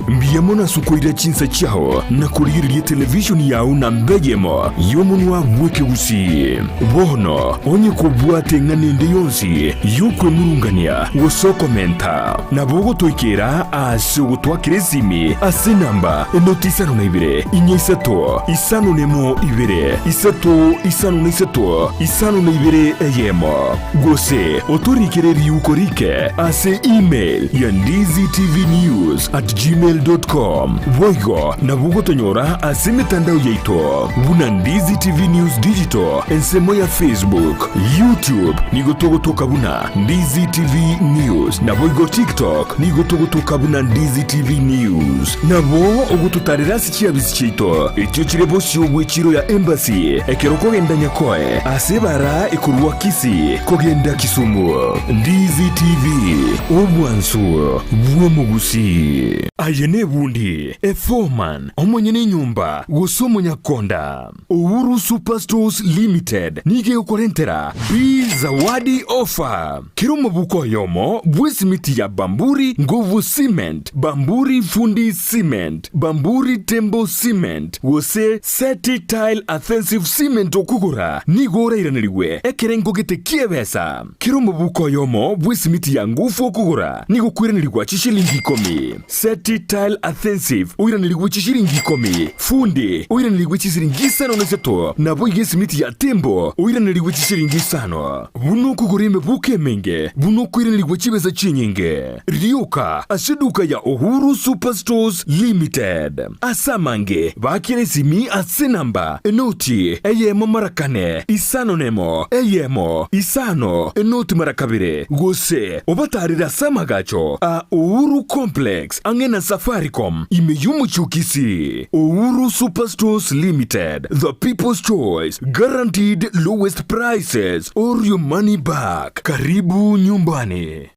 Speaker 4: mbuya mono ase okoira chinsa chiao na korigereria etelevishoni yao namba eyemo y'omonwa bw'ekegusii. Bono onye kobwate eng'ana ende yonsi y'okwemurungania gose okomenta, nabo ogotoikera ase ogotwakera esimi ase enamba enoti isano na ibere, inye isato, isano nemo ibere, isato isano na isato, 52 eyemo, gose otorikere riuko rike ase email ya ndizitvnews@gmail.com. Boigo nabo ogotonyora ase emetandao yaito buna Ndizi TV News Digital ensemo ya Facebook, YouTube nigo togotoka buna Ndizi TV News, naboigo TikTok nigo togotoka buna Ndizi TV News. Nabo ogototarera ase chiabisi chiaito echio chire bosio bw'echiro ya Embassy ekero okogenda Nyakoe ase ebara ekorwa Kisii kogenda Kisumu. Ndizi TV, obwansu bw'omogusii. Aye nebundi, eforeman, omonyene enyomba, gose omonyakonda. Uhuru Superstores Limited nigo egokorentera Bi Zawadi Offer. Kera omobuko oyomo bw'esimiti ya Bamburi Nguvu Cement, Bamburi Fundi Cement, Bamburi Tembo Cement, gose Seti Tile Adhesive Cement okogora nigo orairanerigwe ekerengo gete ki'ebesa. Kera omobuko oyomo bw'esimiti ya Nguvu okogora nigo okoiranerigwa chishilingi ikomi. Seti Tile Adhesive oiranerigwe chishilingi ikomi, Fundi oiranerigwe chisiringi isano na isato, naboigo esimiti ya Tembo oiranerigwe chishilingi isano. Buna okogora emebuko emenge, buna okoiranerigwa chibesa chinyinge. Rioka ase eduka ya Uhuru Superstores Limited. Ase amange, baakera esimi ase enamba enoti eyemo mara kane, isano nemo, eyemo, isano, enoti mara kabere, gose obatarere ase amagacho a Uhuru Complex ang'e na Safaricom ime y'omochie o Kisii. Uhuru Superstores Limited, the people's choice, guaranteed lowest prices or your money back. Karibu nyumbani.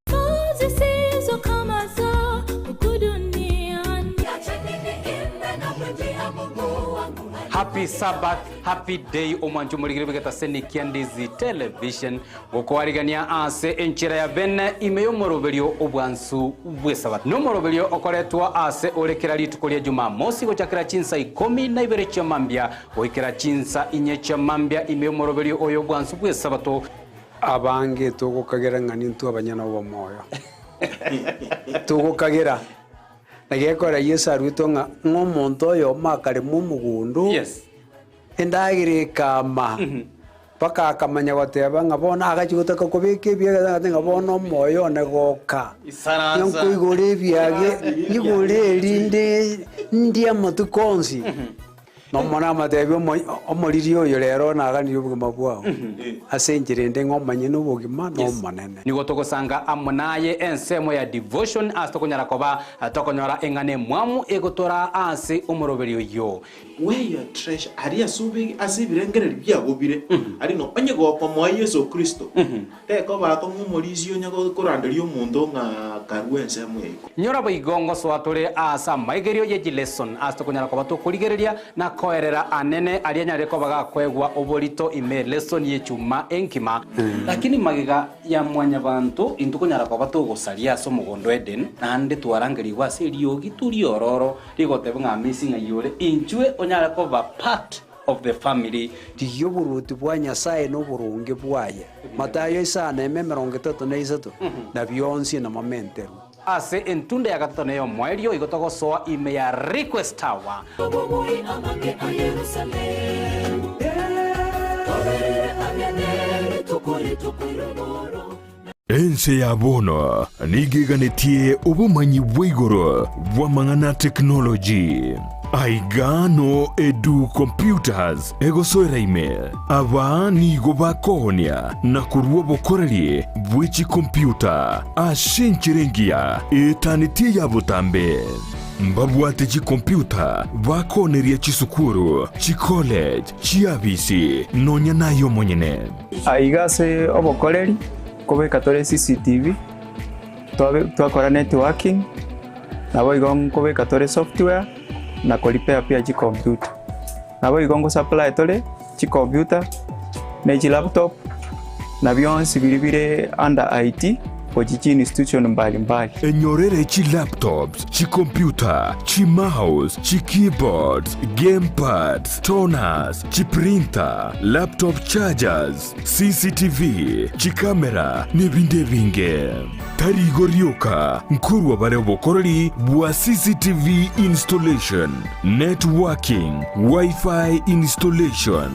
Speaker 7: Happy Sabbath, happy day omwancho omorigere bw'egetaseni kia Ndizi Television gokoarigania ase enchera ya bene ime y'omoroberio obwansu bw'esabato. Nomoroberio okoretwa ase ore kera rituko ria Jumamosi gochakera chinsa ikomi na ibere chia mambia goikera chinsa inye chia mambia ime y'omoroberio oyo obwansu bw'esabato.
Speaker 8: Abange togokagera ng'a nintwe abanyene obomoyo. Togokagera. Na gekogera Yeso aruetwe ng'a ng'a omonto oyomo akarema omogondo, endagera ekama, mpaka akamanya goteba ng'a bono agachia gotaka kobeka ebiage agateba ng'a bono omoyo one goka,
Speaker 7: Isaransa.
Speaker 8: nkoigora ebiage, nyigore erinde ndie amatuko onsi. Nomonene amotebi omoriri oyo rero naganirie obogima bwao, ase enchera ende ng'a omanye nobogima n'Omonene.
Speaker 7: Nigo togosanga amo naye ensemo ya devotion ase tokonyara koba tokonyora eng'ana emwamu egotoraa ase omoroberi oyio.
Speaker 9: Where your treasure, aria ase obe ase ebirengererio biago bire, aria no onye gokomoa Yeso Kristo, Tekoba akong'u omorisia onye koranderia omonto ng'a karue ensemo ya igoro.
Speaker 7: Nyora boigo ngosoa tore aase amaigerio ye chileson ase tokonyara koba tokorigereria na koerera anene aria anyarire koba gakoegwa oborito ime lesson y'echuma enkima. Lakini magega ya mwanyabanto intwe konyara koba togosaria ase omogondo Eden, naende twarangerigwe ase eriogi riororo rigoteba ng'a amesi ng'ai ore, inchwe onyare koba part of the family.
Speaker 8: Rigia oboruoti bwa Nyasae na oboronge bwaye, Matayo isano eme 33, na bionsi namamenterwe.
Speaker 7: Ase entunda ya gatato na ey'omoerio igo togosoa ime ya Request Tower.
Speaker 4: Ense ya bono nigo eganetie obomanyi bwa igoro bw'amang'ana a tekinoloji. Aiga no Edu Computers egosoera ime. Aba nigo bakoonia na korua obokoreri bwe chikompyuta ase enchera engiya etanetie eya botambe. Mbabwate chikompyuta bakooneria chisukuru, chicollege, chiabisi, nonya naye omonyene.
Speaker 12: Aiga ase obokoreri nkobeka tore CCTV, twakora networking, naboigo nkobeka tore software na ko repair pia chicomputer. Naboigo ngo supply tore chicomputer ne chilaptop na bionsi biria bire under IT gochia chi institution mbali mbali.
Speaker 4: Enyorere chilaptops, chicomputer, chimouse, chikeyboards, gamepads, toners, chiprinter, laptop chargers, CCTV, chikamera, nebinde ebinge. Tari igo rioka, nkorwa bare obokoreri bwa CCTV installation, networking, Wi-Fi installation.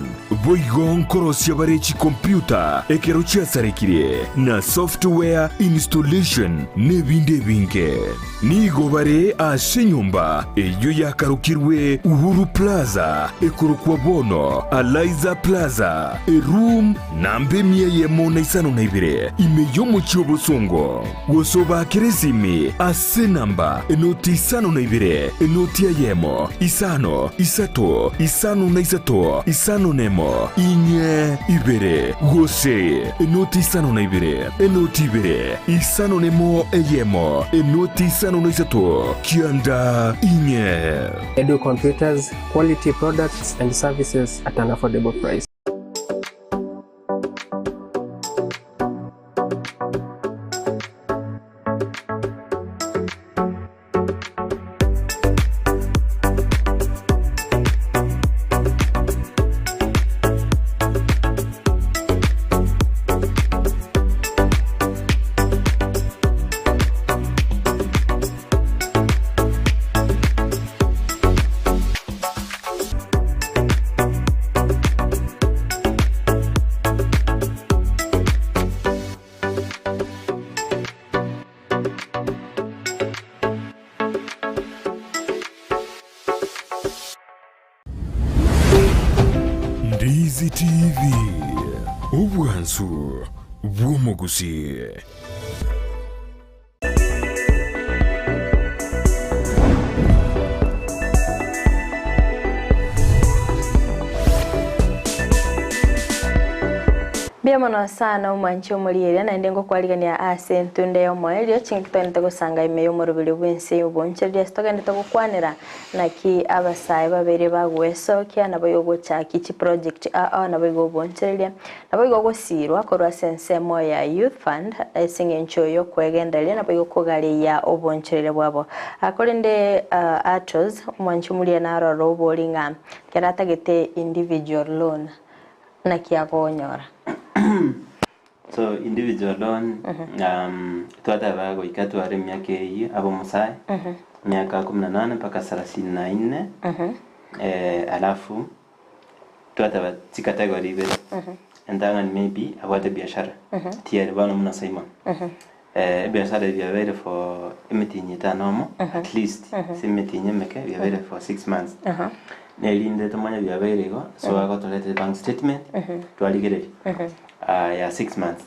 Speaker 4: Boigo nkorosia bare chikompyuta ekero chiasarekire, na software installation, nebinde ebinge. Nigo bare ase enyomba eyio yakarokirwe Uhuru Plaza, ekorokwa bono Alaiza Plaza, eroom namba emia eyemo na isano na ibere, ime y'omochie o Bosongo. Gose obaakere esimi ase enamba enoti isano na ibere, enoti eyemo, isano, isato, isano na isato, isano nemo, inye, ibere, gose enoti isano na ibere, enoti ibere, isano nemo eyemo, enoti isano na isato, kianda inye.
Speaker 14: Edu Computers, quality products and services at an affordable price.
Speaker 4: Ndizi TV, obwansu bw'omogusii.
Speaker 1: Mbuya mono sana omwanchi omorieria naende ngokwarigania ase entunda y'omoerio chingaki togenderete gosanga ime y'omoroberi bw'ense y'obonchoreria ase togenderete gokwanera naki abasae babere bagwesokia naboigo gochaki chiproject ao naboigo obonchoreria Naboigo ogosiirwa korwa ase ensemo ya Youth Fund ase engencho y'okwegendereria naboigo kogareia obonchoreria bwabo. Korende Atos, omwanchi omoria narore obori ng'a ekero atagete individual loan naki akonyora.
Speaker 2: So individual loan twateba goika tware emiaka eyio abe omosae, miaka kumi na nane mpaka thelathini na nne, alafu twateba chicategory ibere, entang'ani maybe abwate ebiashara, tiyari bono buna Simon. Ebiashara ebi biabeire for emitinyi etano amo, at least ase emitinyi emeke biabeire for six months. Nerinde tomanye biabeire igo, so agotoreta bank statement, twarigereria ya six months.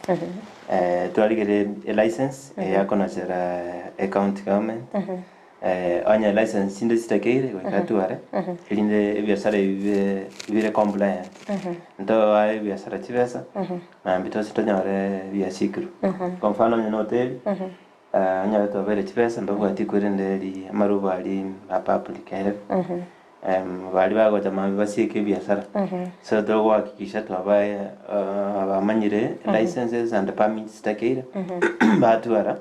Speaker 2: Twarigereria elicense eyakonachera ecounty government. Onye license chinde chitakeire goika atware, erinde ebiasara ebi bibe bire compliant. Ntoae ebiasara chibesa, naambia twase tonyore biasikirwe. Kwa mfano onye na hoteli, onyore twabaire chibesa mbabwati korende eri amarubo aria a public health, baria bagocha mambia basieke ebiasara. So togohakikisha twabae bamanyire licenses and permits chitakeire, batwara.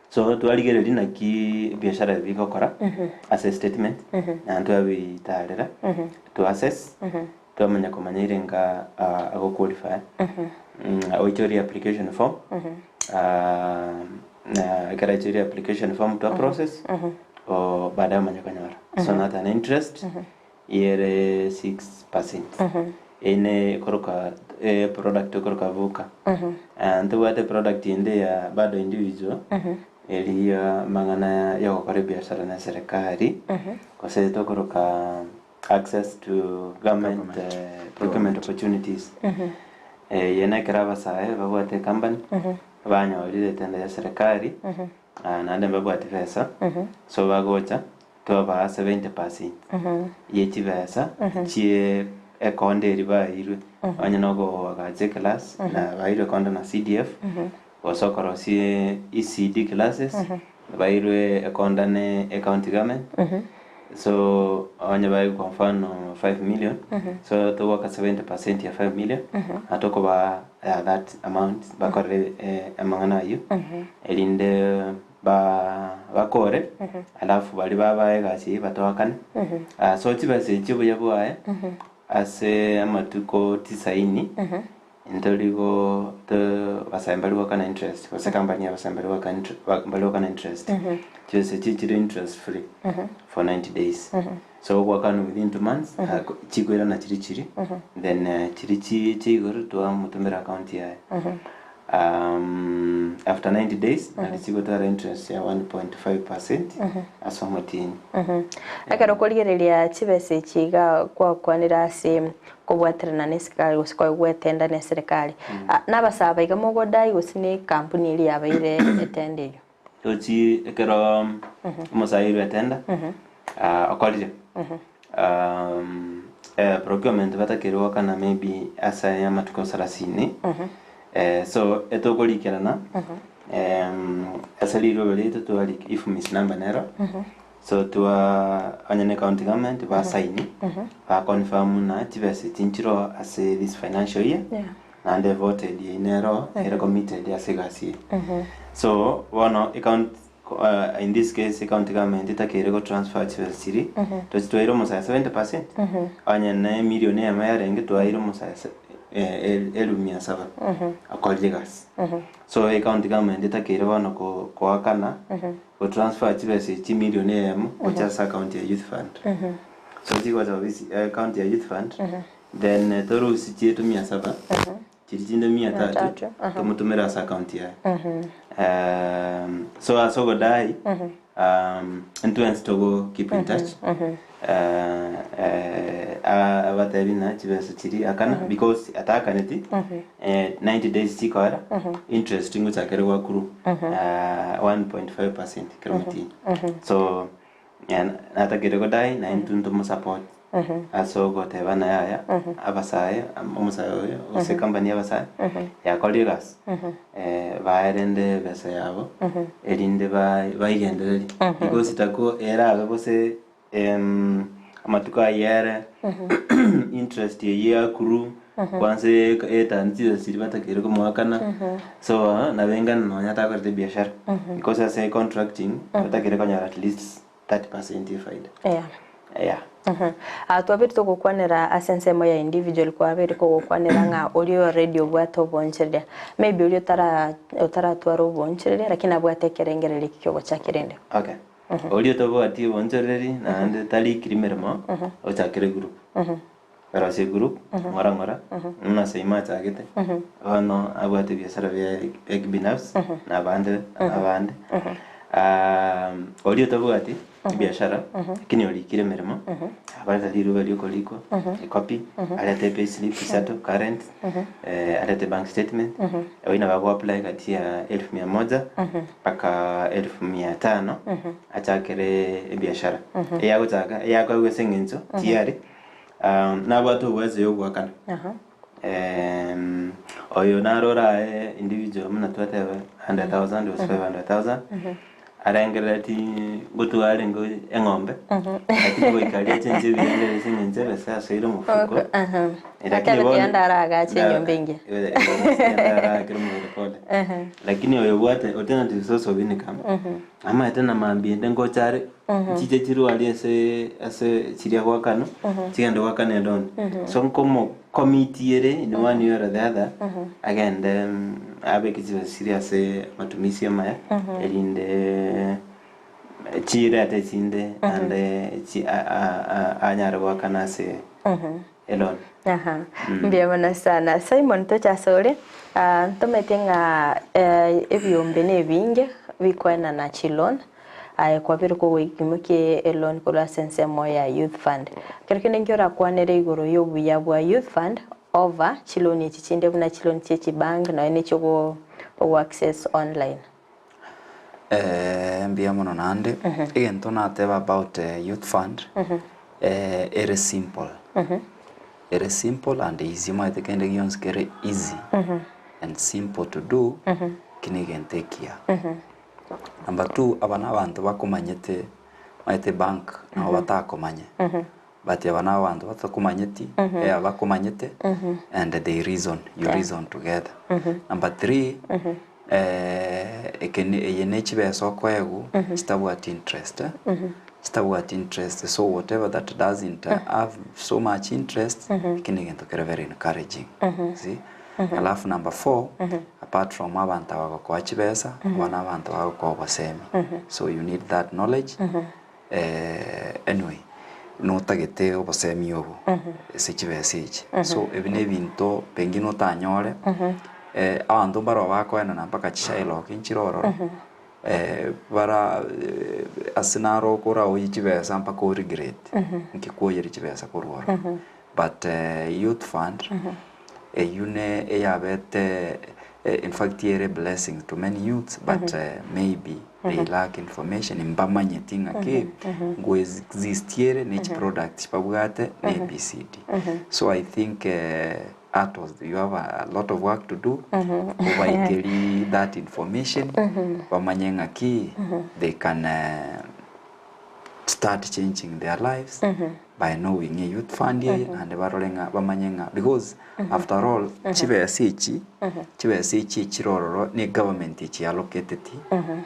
Speaker 2: So twarigereria naki ebiashara ebi bigokora ase statement, naende twabitarera, to assess, twamanya komanya ere nga ago qualify, oichorie application form, na ekero aichorie application form twa process, baadaye omanye konyora. So not an interest, ere 6%. Eye ne ekoroka eproduct ekoroka Vuka. Ntobwate eproduct ende ya bado individual, eria amang'ana ya ogokora ebiashara na eserekari, gose tokoroka access to government procurement opportunities. Eye nekero abasae babwate ecompany, banyorire etender ya eserekari, naende mbabwati besa, so bagocha Twabaa 70 percent ye chibesa chie ekonda eria baeirwe, onye na ogoagacha eclass na baeirwe ekonda na CDF, gose okorosia ECD classes, baeirwe ekonda ne ecounty government, so onye baeirwe kwa mfano 5 million, so togoaka 70 percent ya 5 million, na tokobaa that amount bakorere amang'ana aywo, erinde. Ba bakore, alafu baria babae egasi eyio batoakane. Ah, so chibesa echi obuya bwaye, ase amatuko tisaini, ntori go to basae mbari goakana interest, gose company ya abasae mbari goaka intre ba mbari goakana interest. Chibesa echi chire interest free for 90 days. So ogoakana within 2 months, ah, ko chikoirana chiri chiri, then chiri chi chia igoro twamotomera account yaye. After 90 days nari chigotwara interest ya 1.5 percent ase omotienyi.
Speaker 1: Ekero okorigereria chibesa echi iga gwakwanire ase kobwaterana na eserikari gose gwetenda na eserikari, nabasaba iga mogodai gose ne ekampuni eria yabaire etenda eyio?
Speaker 2: Tochi ekero omosae oirwe etenda okorire procurement batakeire goakana maybe ase amatuko sarasini, so etokorikerana ase rirobe riaito twarika IFMIS number nero, so twa onye ne county government basaini ba confirm buna chibesa echi nchiroo ase this financial year. Naende voted eyio nero ere committed ase egasi eye. So bono ecounty in this case ecounty government etakeire go transfer chibesa chiria, tochi twaire omosae 70%, onye ne emillion eyemo yarenge twaire omosae se elfu mia saba akorire egasi. So ecounty government etakeire bono ko koakana go transfer chibesa echi chimillion eyemo gocha ase account ya youth fund. So chigocha ofisi account ya youth fund. Then torusie chiaito mia saba, chiria chinde mia
Speaker 1: Mia
Speaker 2: tatu,
Speaker 1: tatu, aha.
Speaker 2: tomotomere ase account yaye. So ase ogodai, intwensi togo keep in touch, abatebi ng'a chibesa chiria akana, because atakaneti, 90 days chikoera, interest ngochakere goakurwa, 1.5 percent kera omotienyi. So, Natagete godai na intwe ntomosupport ase ogoteba ng'a yaya abasae omosae oyo gose ecompany ya abasae yakorire egasi bae rende ebesa yabo erinde baigendererie because tako erabe gose amatuko ayio ere interest eyio yakuru kwanza etani chibesa chiria batakeire komoakana so nabo engana nonya atakorete ebiashara because ase contracting otakeire konyora at least 30% ye faida
Speaker 1: Yeah.
Speaker 2: yeah.
Speaker 1: Ah, twabeire togokwanera ase ensemo ya individual kwabeire kogokwanera ng'a oria already obwate obonchereria maybe oria otara otaratwara obonchereria lakini abwate ekerengererio eki kiogochakera ende.
Speaker 2: Okay. Oria otabwati obonchereri naende tarikiri meremo ochakere group. Orosie group ng'ora ng'ora buna Saima achagete bono abwate ebiasara bia bia kibinafsi na abande abande oria otabwati ebiashara lakini orikire emeremo abareta riruba ria okorikwa ecopy arete epayslip isato current arete bank statement oyio nabo ago apply gati ya elfu mia moja mpaka elfu mia tano achakere ebiashara eyagochaka eyakoegwa ase eng'encho tiyari Nabwate obweso yogoakana. Oyo naro orae individual buna twateba 100,000 gose 500,000 arengerereti ngotuga arenge eng'ombe lakini goika aria achenche ebirengererio ase eng'encho ebesa yasoire omofuko. Lakini
Speaker 1: Atebete
Speaker 2: bono
Speaker 1: yande aragache enyomba engiya.
Speaker 2: Aragakere omobere pole. Lakini oyo obwate alternative source of income amaete na mambia ende ngocha are Nchiche chirwari ase ase chiria goakanwa, chigende goakana eloni. So nkomo commit ere in one way or the other, agende abeke chibesa chiria ase matumizi amaya, erinde chirete echinde naende chi anyare goakana ase. Elon.
Speaker 1: Aha. Mbuya mono sana. Simon toche ase ore, ah, ntomanyete ng'a eh, ebiombe na ebinge bikoenana chiloan, aye kwabire kogoikimokia eloan korwa ase ensemo ya Youth Fund. Ekero kende nki orakwanere igoro ya obuya bwa Youth Fund over chiloan echi chinde buna chiloan chia chibank nonya na echio ogo ogo access online?
Speaker 3: Eh, mbuya mono naende. Egento nateba about youth fund, ere simple. Ere simple and easy, omanyete kende gionsi kere easy and simple to do, ekio na egento ekiya. Number two, aba na abanto bakomanyete, omanyete ebank nabo batakomanye, but aba na abanto batakomanyeti, abakomanyete and they reason, you reason together. Number three, eke eye ne chibesa okoegwa chitabwati interest, chitabwati interest so whatever that doesn't have so much interest, eke na egento kere very encouraging, you see. Alafu number four, apart from abanto aba gokoa chibesa, aba na abanto bagokoa obosemi, so you need that knowledge, anyway notagete obosemi obo ase chibesa echi. So ebi na ebinto pengine otanyore, abanto mbaroo bakoenana mpaka chishylock nchire ororo, bara ase naro okoraoyie chibesa mpaka o regret nki kwoyeria chibesa korwa ororo. But youth fund eywo ne eyabete in fact ere blessing to many youths but maybe they lack information mbamanyeti ng'aki ngo exist ere ne chiproduct babwate na ABCD. So I think Atos you have a lot of work to do obaikeri that information bamanye ng'aki they can start changing their lives by knowing a youth fund eye naende barore ng'a bamanye ng'a because after all chibesa echi chibesa echi echire ororo ne government echi allocateti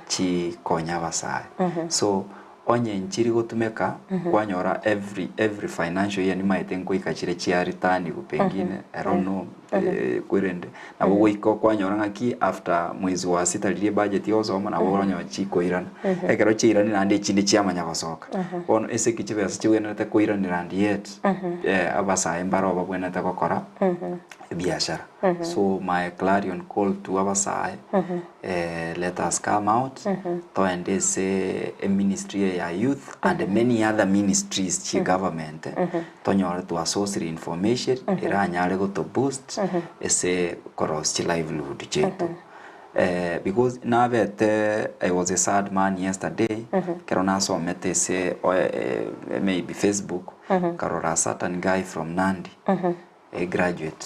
Speaker 3: chikonye abasae so onye nchiri gotumeka kwanyora every every financial year nimaete nkoika chire chia return igo pengine I don't know Kwerende nabo goika okwanyora ng'aki after mwezi wa sita riria ebudget egosoma nabo oranyora chikoirana. Ekero chiairanire naende echinde chiamanya gosoka. Bono ase eki chibesa chigwenerete koiranera and yet abasae mbaro babwenerete gokora ebiashara. So my clarion call to abasae let us come out toende ase eministry eye ya youth and many other ministries chie government tonyore twasosire information eranyare goto boost ase korosia chi livelihood chiaito. Because nabete I was a sad man yesterday ekero nasomete ase maybe Facebook nkarora a certain guy from Nandi a graduate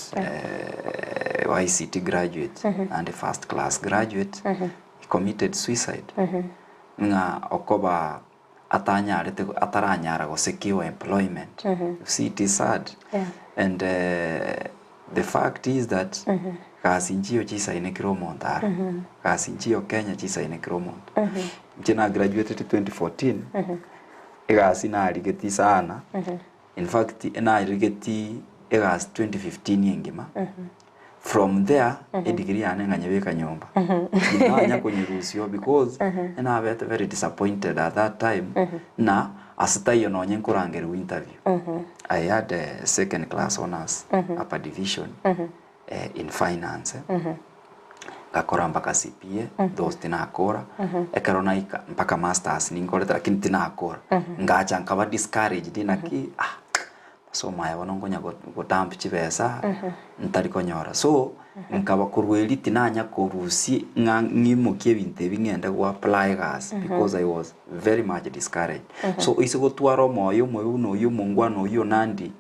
Speaker 3: ICT graduate naende first class graduate he committed suicide ng'a okoba atanyarete ataranyara go secure employment you see it is sad and the fact is that gasi nchiyo chisaine kera omonto aro gasi nchiyo Kenya chisaine kera omonto inche na graduated 2014 egasi narigetie sana in fact narigetie egasi 2015 engima From there edegree yane nganyebeka nyomba tinanya konyerusia oo because nabete very disappointed at that time na ase taiyo nonye nkorangerigwa interview I had a second class honours upper division in finance ngakora mpaka CPA those tinakora ekero naika mpaka masters ninkorete lakini tinakora ngacha nkaba discouraged naki ah Ase omwaya bono nkonya godump chibesa ntari konyora. So nkaba korwa erio tinanya korusia ng'a ng'imokie ebinto ebi ng'ende go apply egasi because I was very much discouraged. So ase gotwara omoyo omobe buna oyio omongwana oyio Nandi,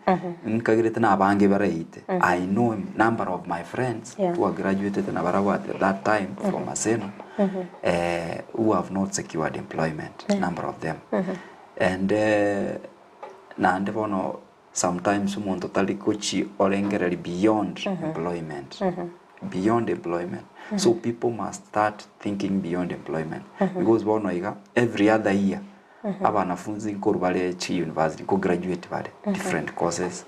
Speaker 3: nkagerete na abange baraite. I know number of my friends who are graduated nabarabwo at that time from Maseno who have not secured employment, number of them. And Naende bono sometimes omonto tari gochi orengereria beyond employment, beyond employment. So people must start thinking beyond employment because bono iga every other year abanafunzi nkorwa bare chi university nko graduate bare different courses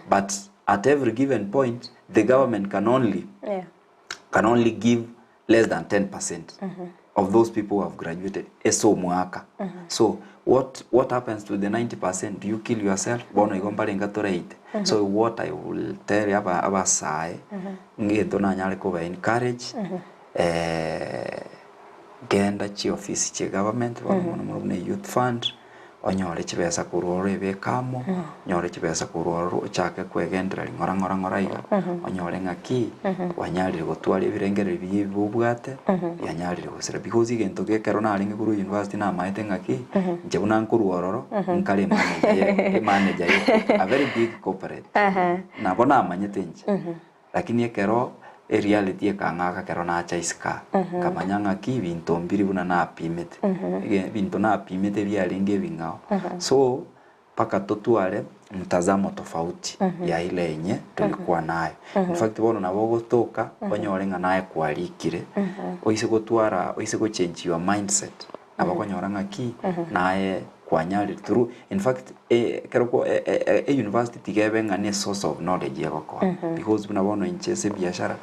Speaker 3: but at every given point the government can only
Speaker 1: Yeah.
Speaker 3: can only give less than 10 percent of those people who have graduated ase omwaka so what, what happens to the 90 percent do you kill yourself bono igo mbarenge toraite. So what I will tell aba abasae, ngento nanyare koba encourage, genda chiofisi chia government bono mono mono buna youth fund, onyore chibesa korwa ororo ebeke amo, onyore chibesa korwa ororo ochake kwegendereria ng'ora ng'ora ng'ora iga, onyore ng'aki kwanyarire gotwara ebirengererio biria ebi obwate, bianyarire gosira. Because egento eke ekero narenge korwa university namaete ng'aki, inche buna nkorwa ororo, nkare emanager ye emanager ye a very big corporate. Nabo namanyete inche. Lakini ekero ereality ekang'aka ekero nacha isiko aa, nkamanya ng'aki ebinto mbiri buna napimete, ege ebinto napimete biarenge ebing'ao. So, mpaka totware mtazamo tofauti ya ile enye tolikuwa nayo. In fact bono nabo ogotoka onyore ng'a naye kwarikire, oise gotwara oise gochange your mindset, nabo okonyora ng'aki naye kwanyarire through in fact ekero kwa e university tiga ebe ng'a ne source of knowledge egokoa because buna bono inche ase ebiashara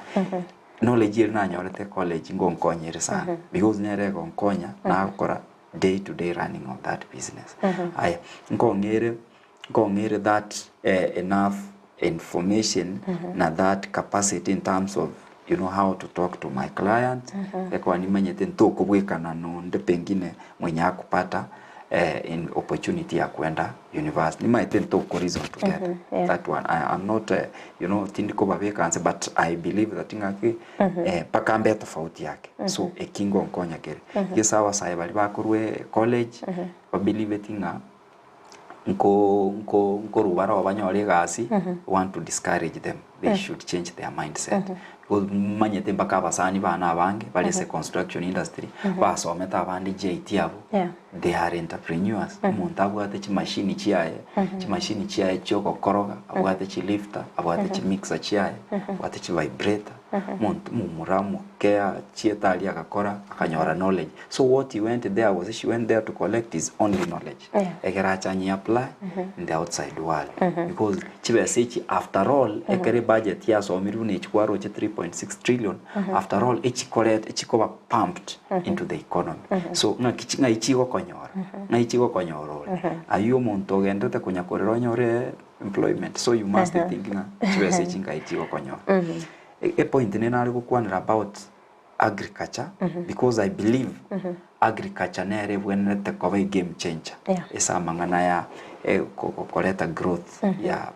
Speaker 3: knowledge eria nanyorete college ngonkonya ere sana because nere egonkonya nagokora day to day running of that business. Aya nkong'ere nkong'ere that enough information na that capacity in terms of you know how to talk to my client ekero nimanyete ntokobwekana nonde pengine mwenye akupata in opportunity ya kwenda university nimaete ntoko reason together that one I am not you know tindi kobabeka nse but I believe that ng'aki mpaka mbe tofauti yake so eki ngonkonya kere gese abasae baria bakorwa college babiliveti ng'a nko nko nkorwa baroo banyore egasi want to discourage them they should change their mindset because manyete mpaka abasani bane abange bare ase construction industry basomete abande JT abwo they are entrepreneurs omonto abwate chimashini chiaye chimashini chiaye chiogokoroga abwate chilifter abwate chimixer chiaye abwate chivibrator omonto momura omoke achiete aria agakora akanyora knowledge so what he went there gose she went there to collect is only knowledge ekero acha anyi apply in the outside world because chibesa echi after all ekero ebudget yasomirwe buna echi kwaroche 3.6 trillion after all echikoreta echikoba pumped into the economy so ng'aki chi ng'ai chigokonyora ng'ai chigokonyora ore aywo omonto ogenderete konya korera onyore employment so you must think ng'a chibesa echi ngai chigokonyora. Epoint nere nare gokwanera about agriculture because I believe agriculture nere ebwenerete koba e game changer ase amang'ana ya koreta growth ya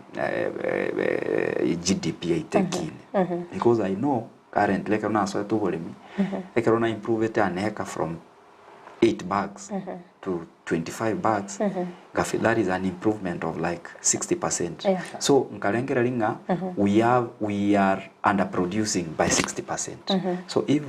Speaker 3: GDP yaito ekine because I know currently ekero nasoete oboremi ekero na improvete an acre from 8 bags to 25 bags ngafi that is an improvement of like 60%. So nkarengereria ng'a we have we are under producing by 60%. So if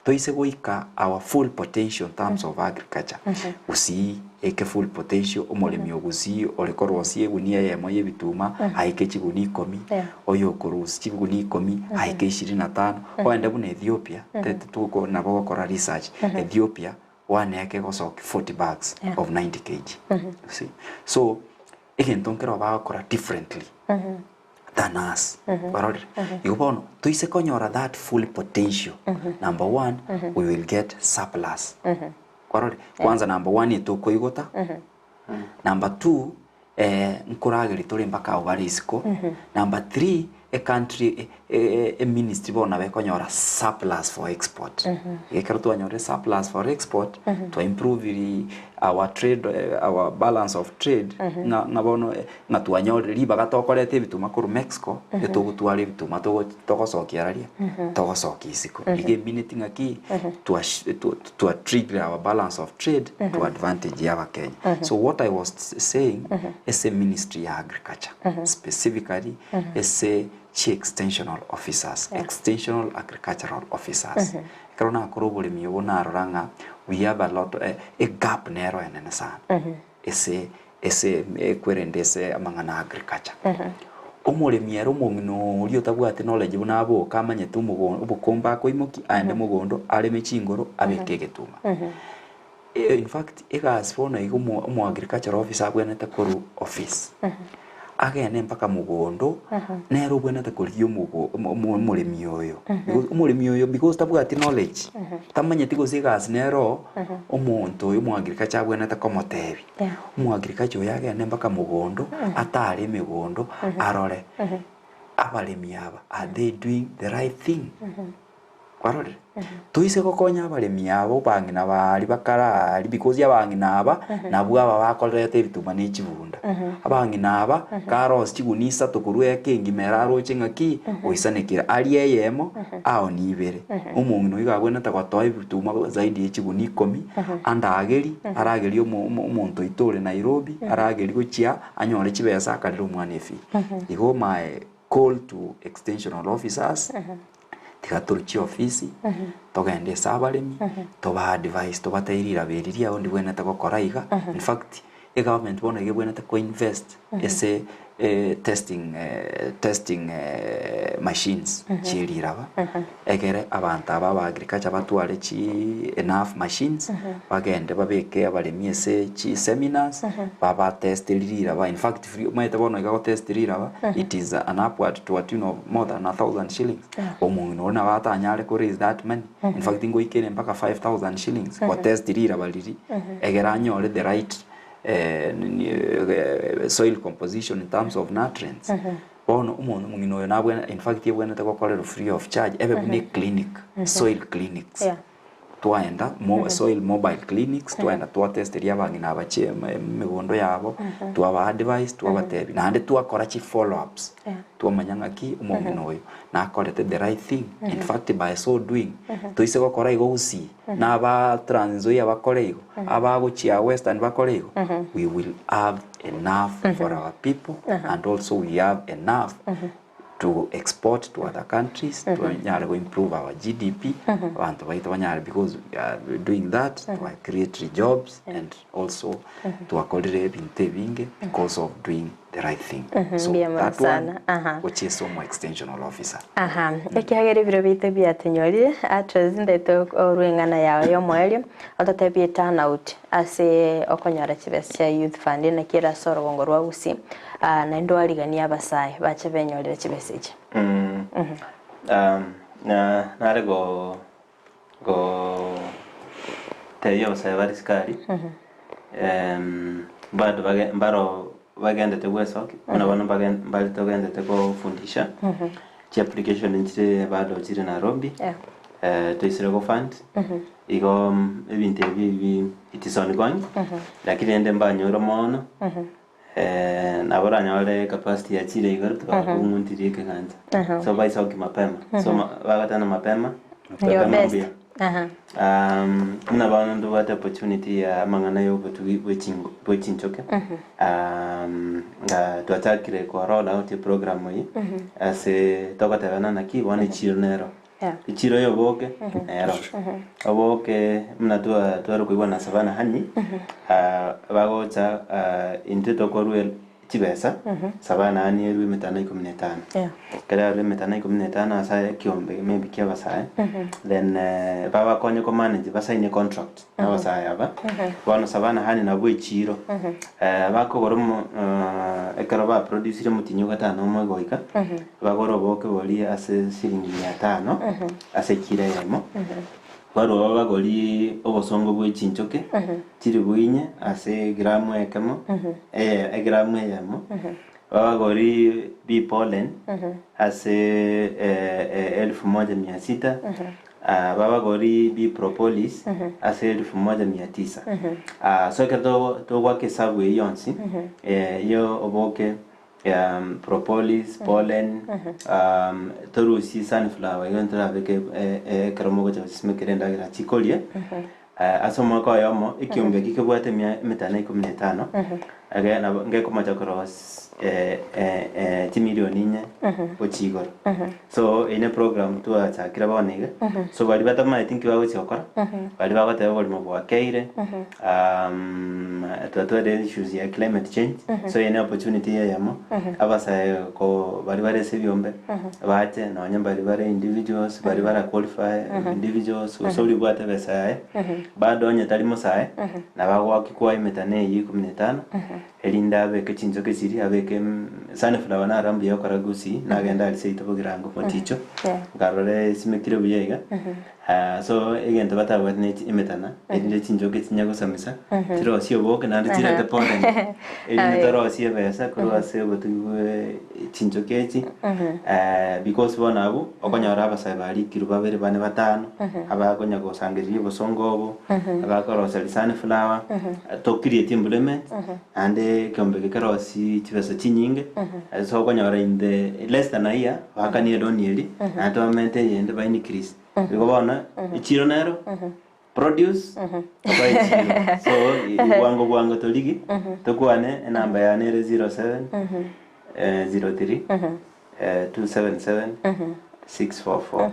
Speaker 3: toise goika our full potential in terms of agriculture gusii eke full potential omoremi o gusii ore korosia egunia eyemo ya ebituma aike chigunia ikomi oyo okorusia chigunia ikomi aike ishirini na tano oende buna Ethiopia tete nabo ogokora research Ethiopia one acre egosokia 40 bags of 90 kg you see so egento nkero bagokora differently than us ororire igo bono toise konyora that full potential number one we will get surplus kwarorire kwanza number one etokoigota number two nkorageria tore mpaka abwo bare isiko number three ecountry eministry bono nabo ekonyora surplus for export ekero twanyorire surplus for export twa improviri our trade our balance of trade ng'a ng'a bono ng'a twanyorire ribaga tokoreta ebituma korwa Mexico etogotwara ebituma togo togosokia raria togosokia isiko iga emineti ng'aki twa twa trigger our balance of trade to advantage ya abakenya. So what I was saying ase ministry ya agriculture specifically ase chi extensional officers extensional agricultural officers ekero nakora oboremi obo narora ng'a we have a lot e gap nero enene sana ase ase ekwerende ase amang'ana a agriculture. Omoremi ere omong'ina oria otabwati knowledge buna aboka amanyete omogo obokombe akoimokia aende mogondo areme chingoro abeke egetuma. In fact egasi bono iga omo omo agricultural officer abwenerete korwa office. Agende mpaka mogondo, nere obwenerete korigia omogo omo omo omoremi oyo. Because omoremi oyo because tabwati knowledge, tamanyeti gose egasi nere oo, omonto oyo omoagriculture abwenerete komotebia. Omoagriculture oyo agende mpaka mogondo, atare emegondo, arore abaremi aba are they doing the right thing? Kwarorire? Toise gokonya abaremi aba abang'ina baria bakare aria because abang'ina aba nabwo aba bakoreta ebituma ne chibunda. Abang'ina aba karosia chigunia isato korwa eka engima ere aroche ng'aki oisanekire arie eyemo aonie ibere. Omong'ina oyio iga abwenerete gotoa ebituma zaidi ya chigunia ikomi andageri aragerie omo omo omonto oito ore Nairobi aragerie gochia anyore chibesa akarere omwana efee. Igo my call to extensional officers. Tiga torwe chiofisi, togende ase abaremi, toba advise, tobatebi riraba eri riao ndibwenerete gokora iga, in fact, egovernment bono iga ebwenerete ko invest ase testing testing machines chie riraba, egere abanto aba aba agriculture batware chi enough machines, bagende babeke abaremi ase chi seminars, baba testerie riraba, in fact free omanyete bono iga gotest riraba, it is an upward to a tune of more than a thousand shillings. Omong'ina oria nabo atanyare ko raise that money, in fact ngoikere mpaka 5000 shillings gotest riraba riria, egere anyore the right nini soil composition in terms of nutrients. Bono omonto omong'ina oyo nabwene in fact ebwenerete gokorerwa free of charge, ebe buna eclinic, soil clinics. Twaenda mo soil mobile clinics, twaenda twatesteria abang'ina aba chi emegondo yabo, twaba advise, twabatebia, naende twakora chi follow ups, twamanya ng'aki omong'ina oyo nakorete the right thing, in fact by so doing, toise gokora igo gusii, na aba Trans Nzoia bakore igo, abagochia Western bakore igo, we will have enough for our people and also we have enough to export to other countries tonyare go improve our GDP abanto baito banyare because we are doing that to create jobs and also twakorire ebinto ebinge because of doing the right thing so
Speaker 1: Mbuya mono
Speaker 3: that one
Speaker 1: sana. Aha.
Speaker 3: gochia ase omo extensional officer.
Speaker 1: Aha, ekiagera ebiro biaito biatonyorire, atrezi ndaete orwe eng'ana yao y'omoerio, ototebie turnout ase okonyora chibesa chia youth fund naki ere ase orogongo rwa Gusii, Ah, naende oariganie abasae bache benyorere chibesa echi.
Speaker 2: Mm. Um, na nare go go tebia abasae ba risikari em, bado bage mbaro bagendete bwesoki buna bono mbagen mbare togendete kofundisha chi application nchire bado chire Nairobi
Speaker 1: Yeah.
Speaker 2: eh, toisire go fund igo mm, ebinto ebi ebi it is ongoing lakini rende mbanyore mono Nabo oranyore capacity yachire igoro tibakong'untirie ekegancha. So baisoki mapema. So bagatana mapema,
Speaker 1: Your
Speaker 2: mapema
Speaker 1: best.
Speaker 2: mbuya. Buna bono ntobwate opportunity ya amang'ana ya obotugi bwe chingo bwe chinchoke. Nga twachakire ko roll out eprogram eye ase togotebana naki bono echiro nero. Echiro ya oboke nero. Oboke buna twa tware koigwa na Savannah Honey, bagocha intwe tokorwa chibesa, Savannah Honey erwe emetano ikomi na etano. Ekero yarure emetano ikomi na etano ase ekiombe maybe kia abasae, then babakonye ko manage basaine contract na abasae aba, bono Savannah Honey nabwo echiro, bakogora omo ekero ba producire omotienyi o gatano omo goika, Bagore obooke boria ase siringi mia tano ase ekiro eyemo, barue babagorie obosongo bwe chinchoke chilifu inye ase egramu ekemo, eye egramu eyemo, babagorie bee pollen ase elfu moja mia sita, babagorie bee propolis ase elfu moja mia tisa. So ekero togoaka esabu eyio yonsi, yo oboke propolis, pollen, torusie sunflower igo ntorabeke ekero mogocha gochisimekera endagera chikoria, ase omwaka oyomo ekiombe eki kebwate emia emetano ikomi na etano, ege nabo ngekomocha koros chimilioni inye gochia igoro. So eyio ne program twachakire bono iga, so baria batamaeti nki bagochia gokora, baria bagoteba oborimo bwakeire, twatwarire issues ya climate change, so eye ne opportunity eyemo, abasae ko baria bare ase ebiombe, bache nonye baria bare individuals, baria bara qualify individuals, gose oria obwate ebesa yaye, bado onye tari mosae, nabo agoakikwa emetano eyio ikomi na etano. Erinde abeke chinchoke chiria, abeke sunflower naro mbuya okora gusii, nagenda aria seito bogirango moticho, nkarora esimekire buya iga. So egento batabwati ne emetana, erinde chinchoke chinya gosamisa, chirosie oboke naende chirete pollen, erinde torosie ebesa korwa ase obotugi bwe chinchoke echi, because bono abwo, okonyora abasae barikirwe babere bane batano, abakonya gosangereria obosongo obo, abakoroseria sunflower, to create employment, naende ekeombe eke kerosie chibesa chinyinge, ase okonyora in the less than a year, baakanie eloni eria, naende twamente eyende ba increase. Igo bono, echiro nero, produce, tokoe echiro. So, bwango bwango torigi, tokwane, enamba yane ere 07, 03, 277, 644.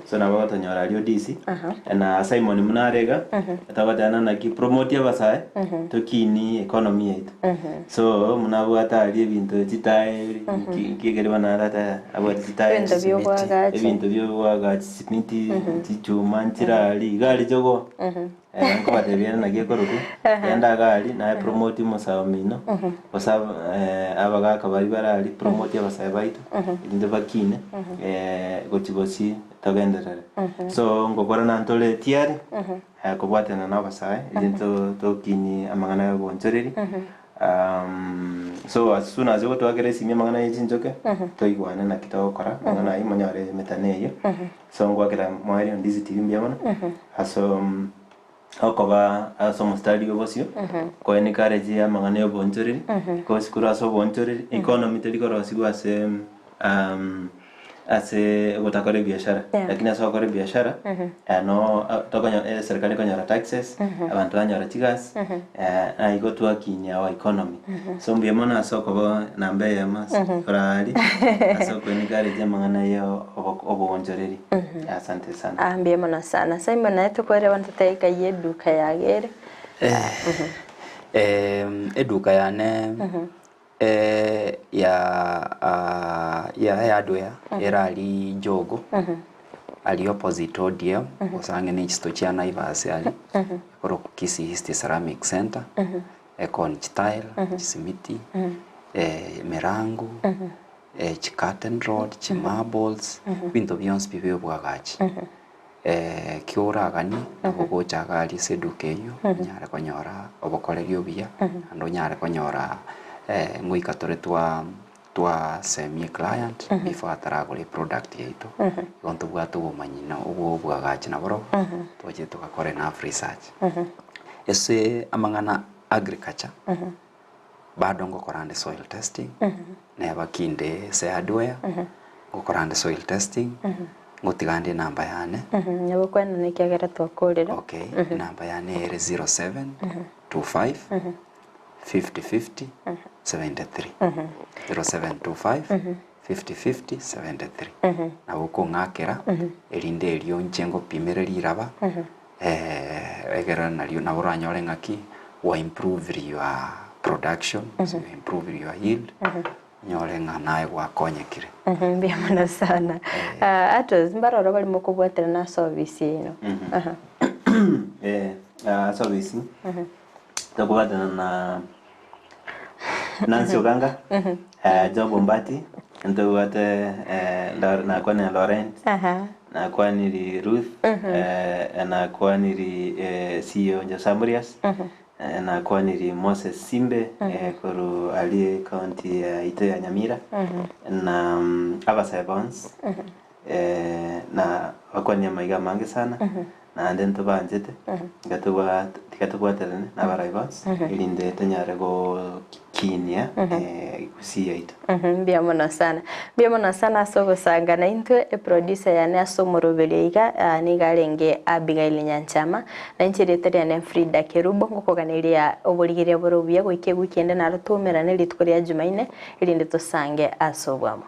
Speaker 2: So nabo ogotonyora aria ODC, na Simon buna are iga, togoteba naki promote abasae, tokinie economy yaito. So buna abwate aria ebinto chitairi, nki nki ekeri bono arate abwate chitairi,
Speaker 1: Ebinto bia obwagachi.
Speaker 2: ebinto bia obwagachi, chisimiti, chichuma nchire aria, iga aria jogoo. Nkobatebia ere naki ekorokwa, genda iga aria, naye promote omosae omino, gose abagaka baria bare aria, promote abasae baito, erinde bakine, gochia bosio togenderere. So ngokora ntore tiari, kobwatana na abasae, erinde tokinie amang'ana ya obonchoreri, so as soon as ogotwakera esimi amang'ana ya chinchoke, toigwane naki togokora, amang'ana ayio monyore emetano eyio. So ngwakera mwaerio Ndizi TV mbuya mono ase okoba ase omostari obosio ko encourage amang'ana ya obonchoreri because korwa ase obonchoreri economy teri korosigwa ase ase ogotakora ebiashara lakini ase ogokora ebiashara no tokonyo eserikari ekonyora taxes abanto banyora chigasi na igo twakinia our economy. So mbuya mono ase okoba namba eyemo ase orari ase oko encourage amang'ana ya oboonchoreri. Asante sana.
Speaker 1: Ah, mbuya mono sana. Simon naye tokwere bono totebe kai eduka yago ere.
Speaker 3: Eduka yane ya ya hardware ere aria Jogoo, aria opposite ODM, gose ang'e ne chisito chia Naivas aria, ekorokwa Kisii East Ceramic Centre. Ekoni chitile, chisimiti, emerango, chicurtain rod, chimarbles, ebinto bionsi pi bia obwagachi. Ekio oraganie nabo ogocha iga aria ase eduka eyio, onyare konyora obokoreri obuya, naende onyare konyora ngoika tore twa twasemia eclient before ataragora eproduct yaito, igo ntobwate obomanyi na obwo obwagachi naborobwo, twachire togakora enough research. Ase amang'ana agriculture, bado ngokora nde soil testing, neba kinde ase hardware, ngokora nde soil testing, ngotiga nde enamba yane.
Speaker 1: Nabo kwenena ekiagera twakorire.
Speaker 3: Okay, enamba yane ere 0725 50 50 73 0725 50 50 73 nabo okong'akera erinde erio inche ngopimere riraba Egere nario nabo oranyore ng'aki wa improve your production, gose wa improve your yield, onyore ng'a naye gwakonyekire.
Speaker 1: Mbuya mono sana. Ah, Atos, mbaroro barimo kobwaterana ase ofisi yaino. Aha.
Speaker 2: Eh, ase ofisi tokobwatana na Nancy Oganga, Job Ombati, ntobwate nakwanire Laurent, nakwanire Ruth, nakwanire CEO Jose Murias, nakwanire Moses Simbe korwa aria ecounty yaito ya Nyamira, na abasae bonsi. Na bakwanie amaiga amange sana, naende ntobanchete, tiga tobwa tiga tobwaterane na abarai bonsi, erinde tonyare gokinia gusii yaito.
Speaker 1: Mbuya mono sana. Mbuya mono sana ase ogosanga naintwe, eproducer yane ase omoroberio iga nigo arenge Abigail Nyanchama, na inche erieta riane Frida Kerubo, ngokoganeria oborigereria bore obuya goika ewiki ende naro toumerane rituko ria Jumaine, erinde tosange ase obwamo.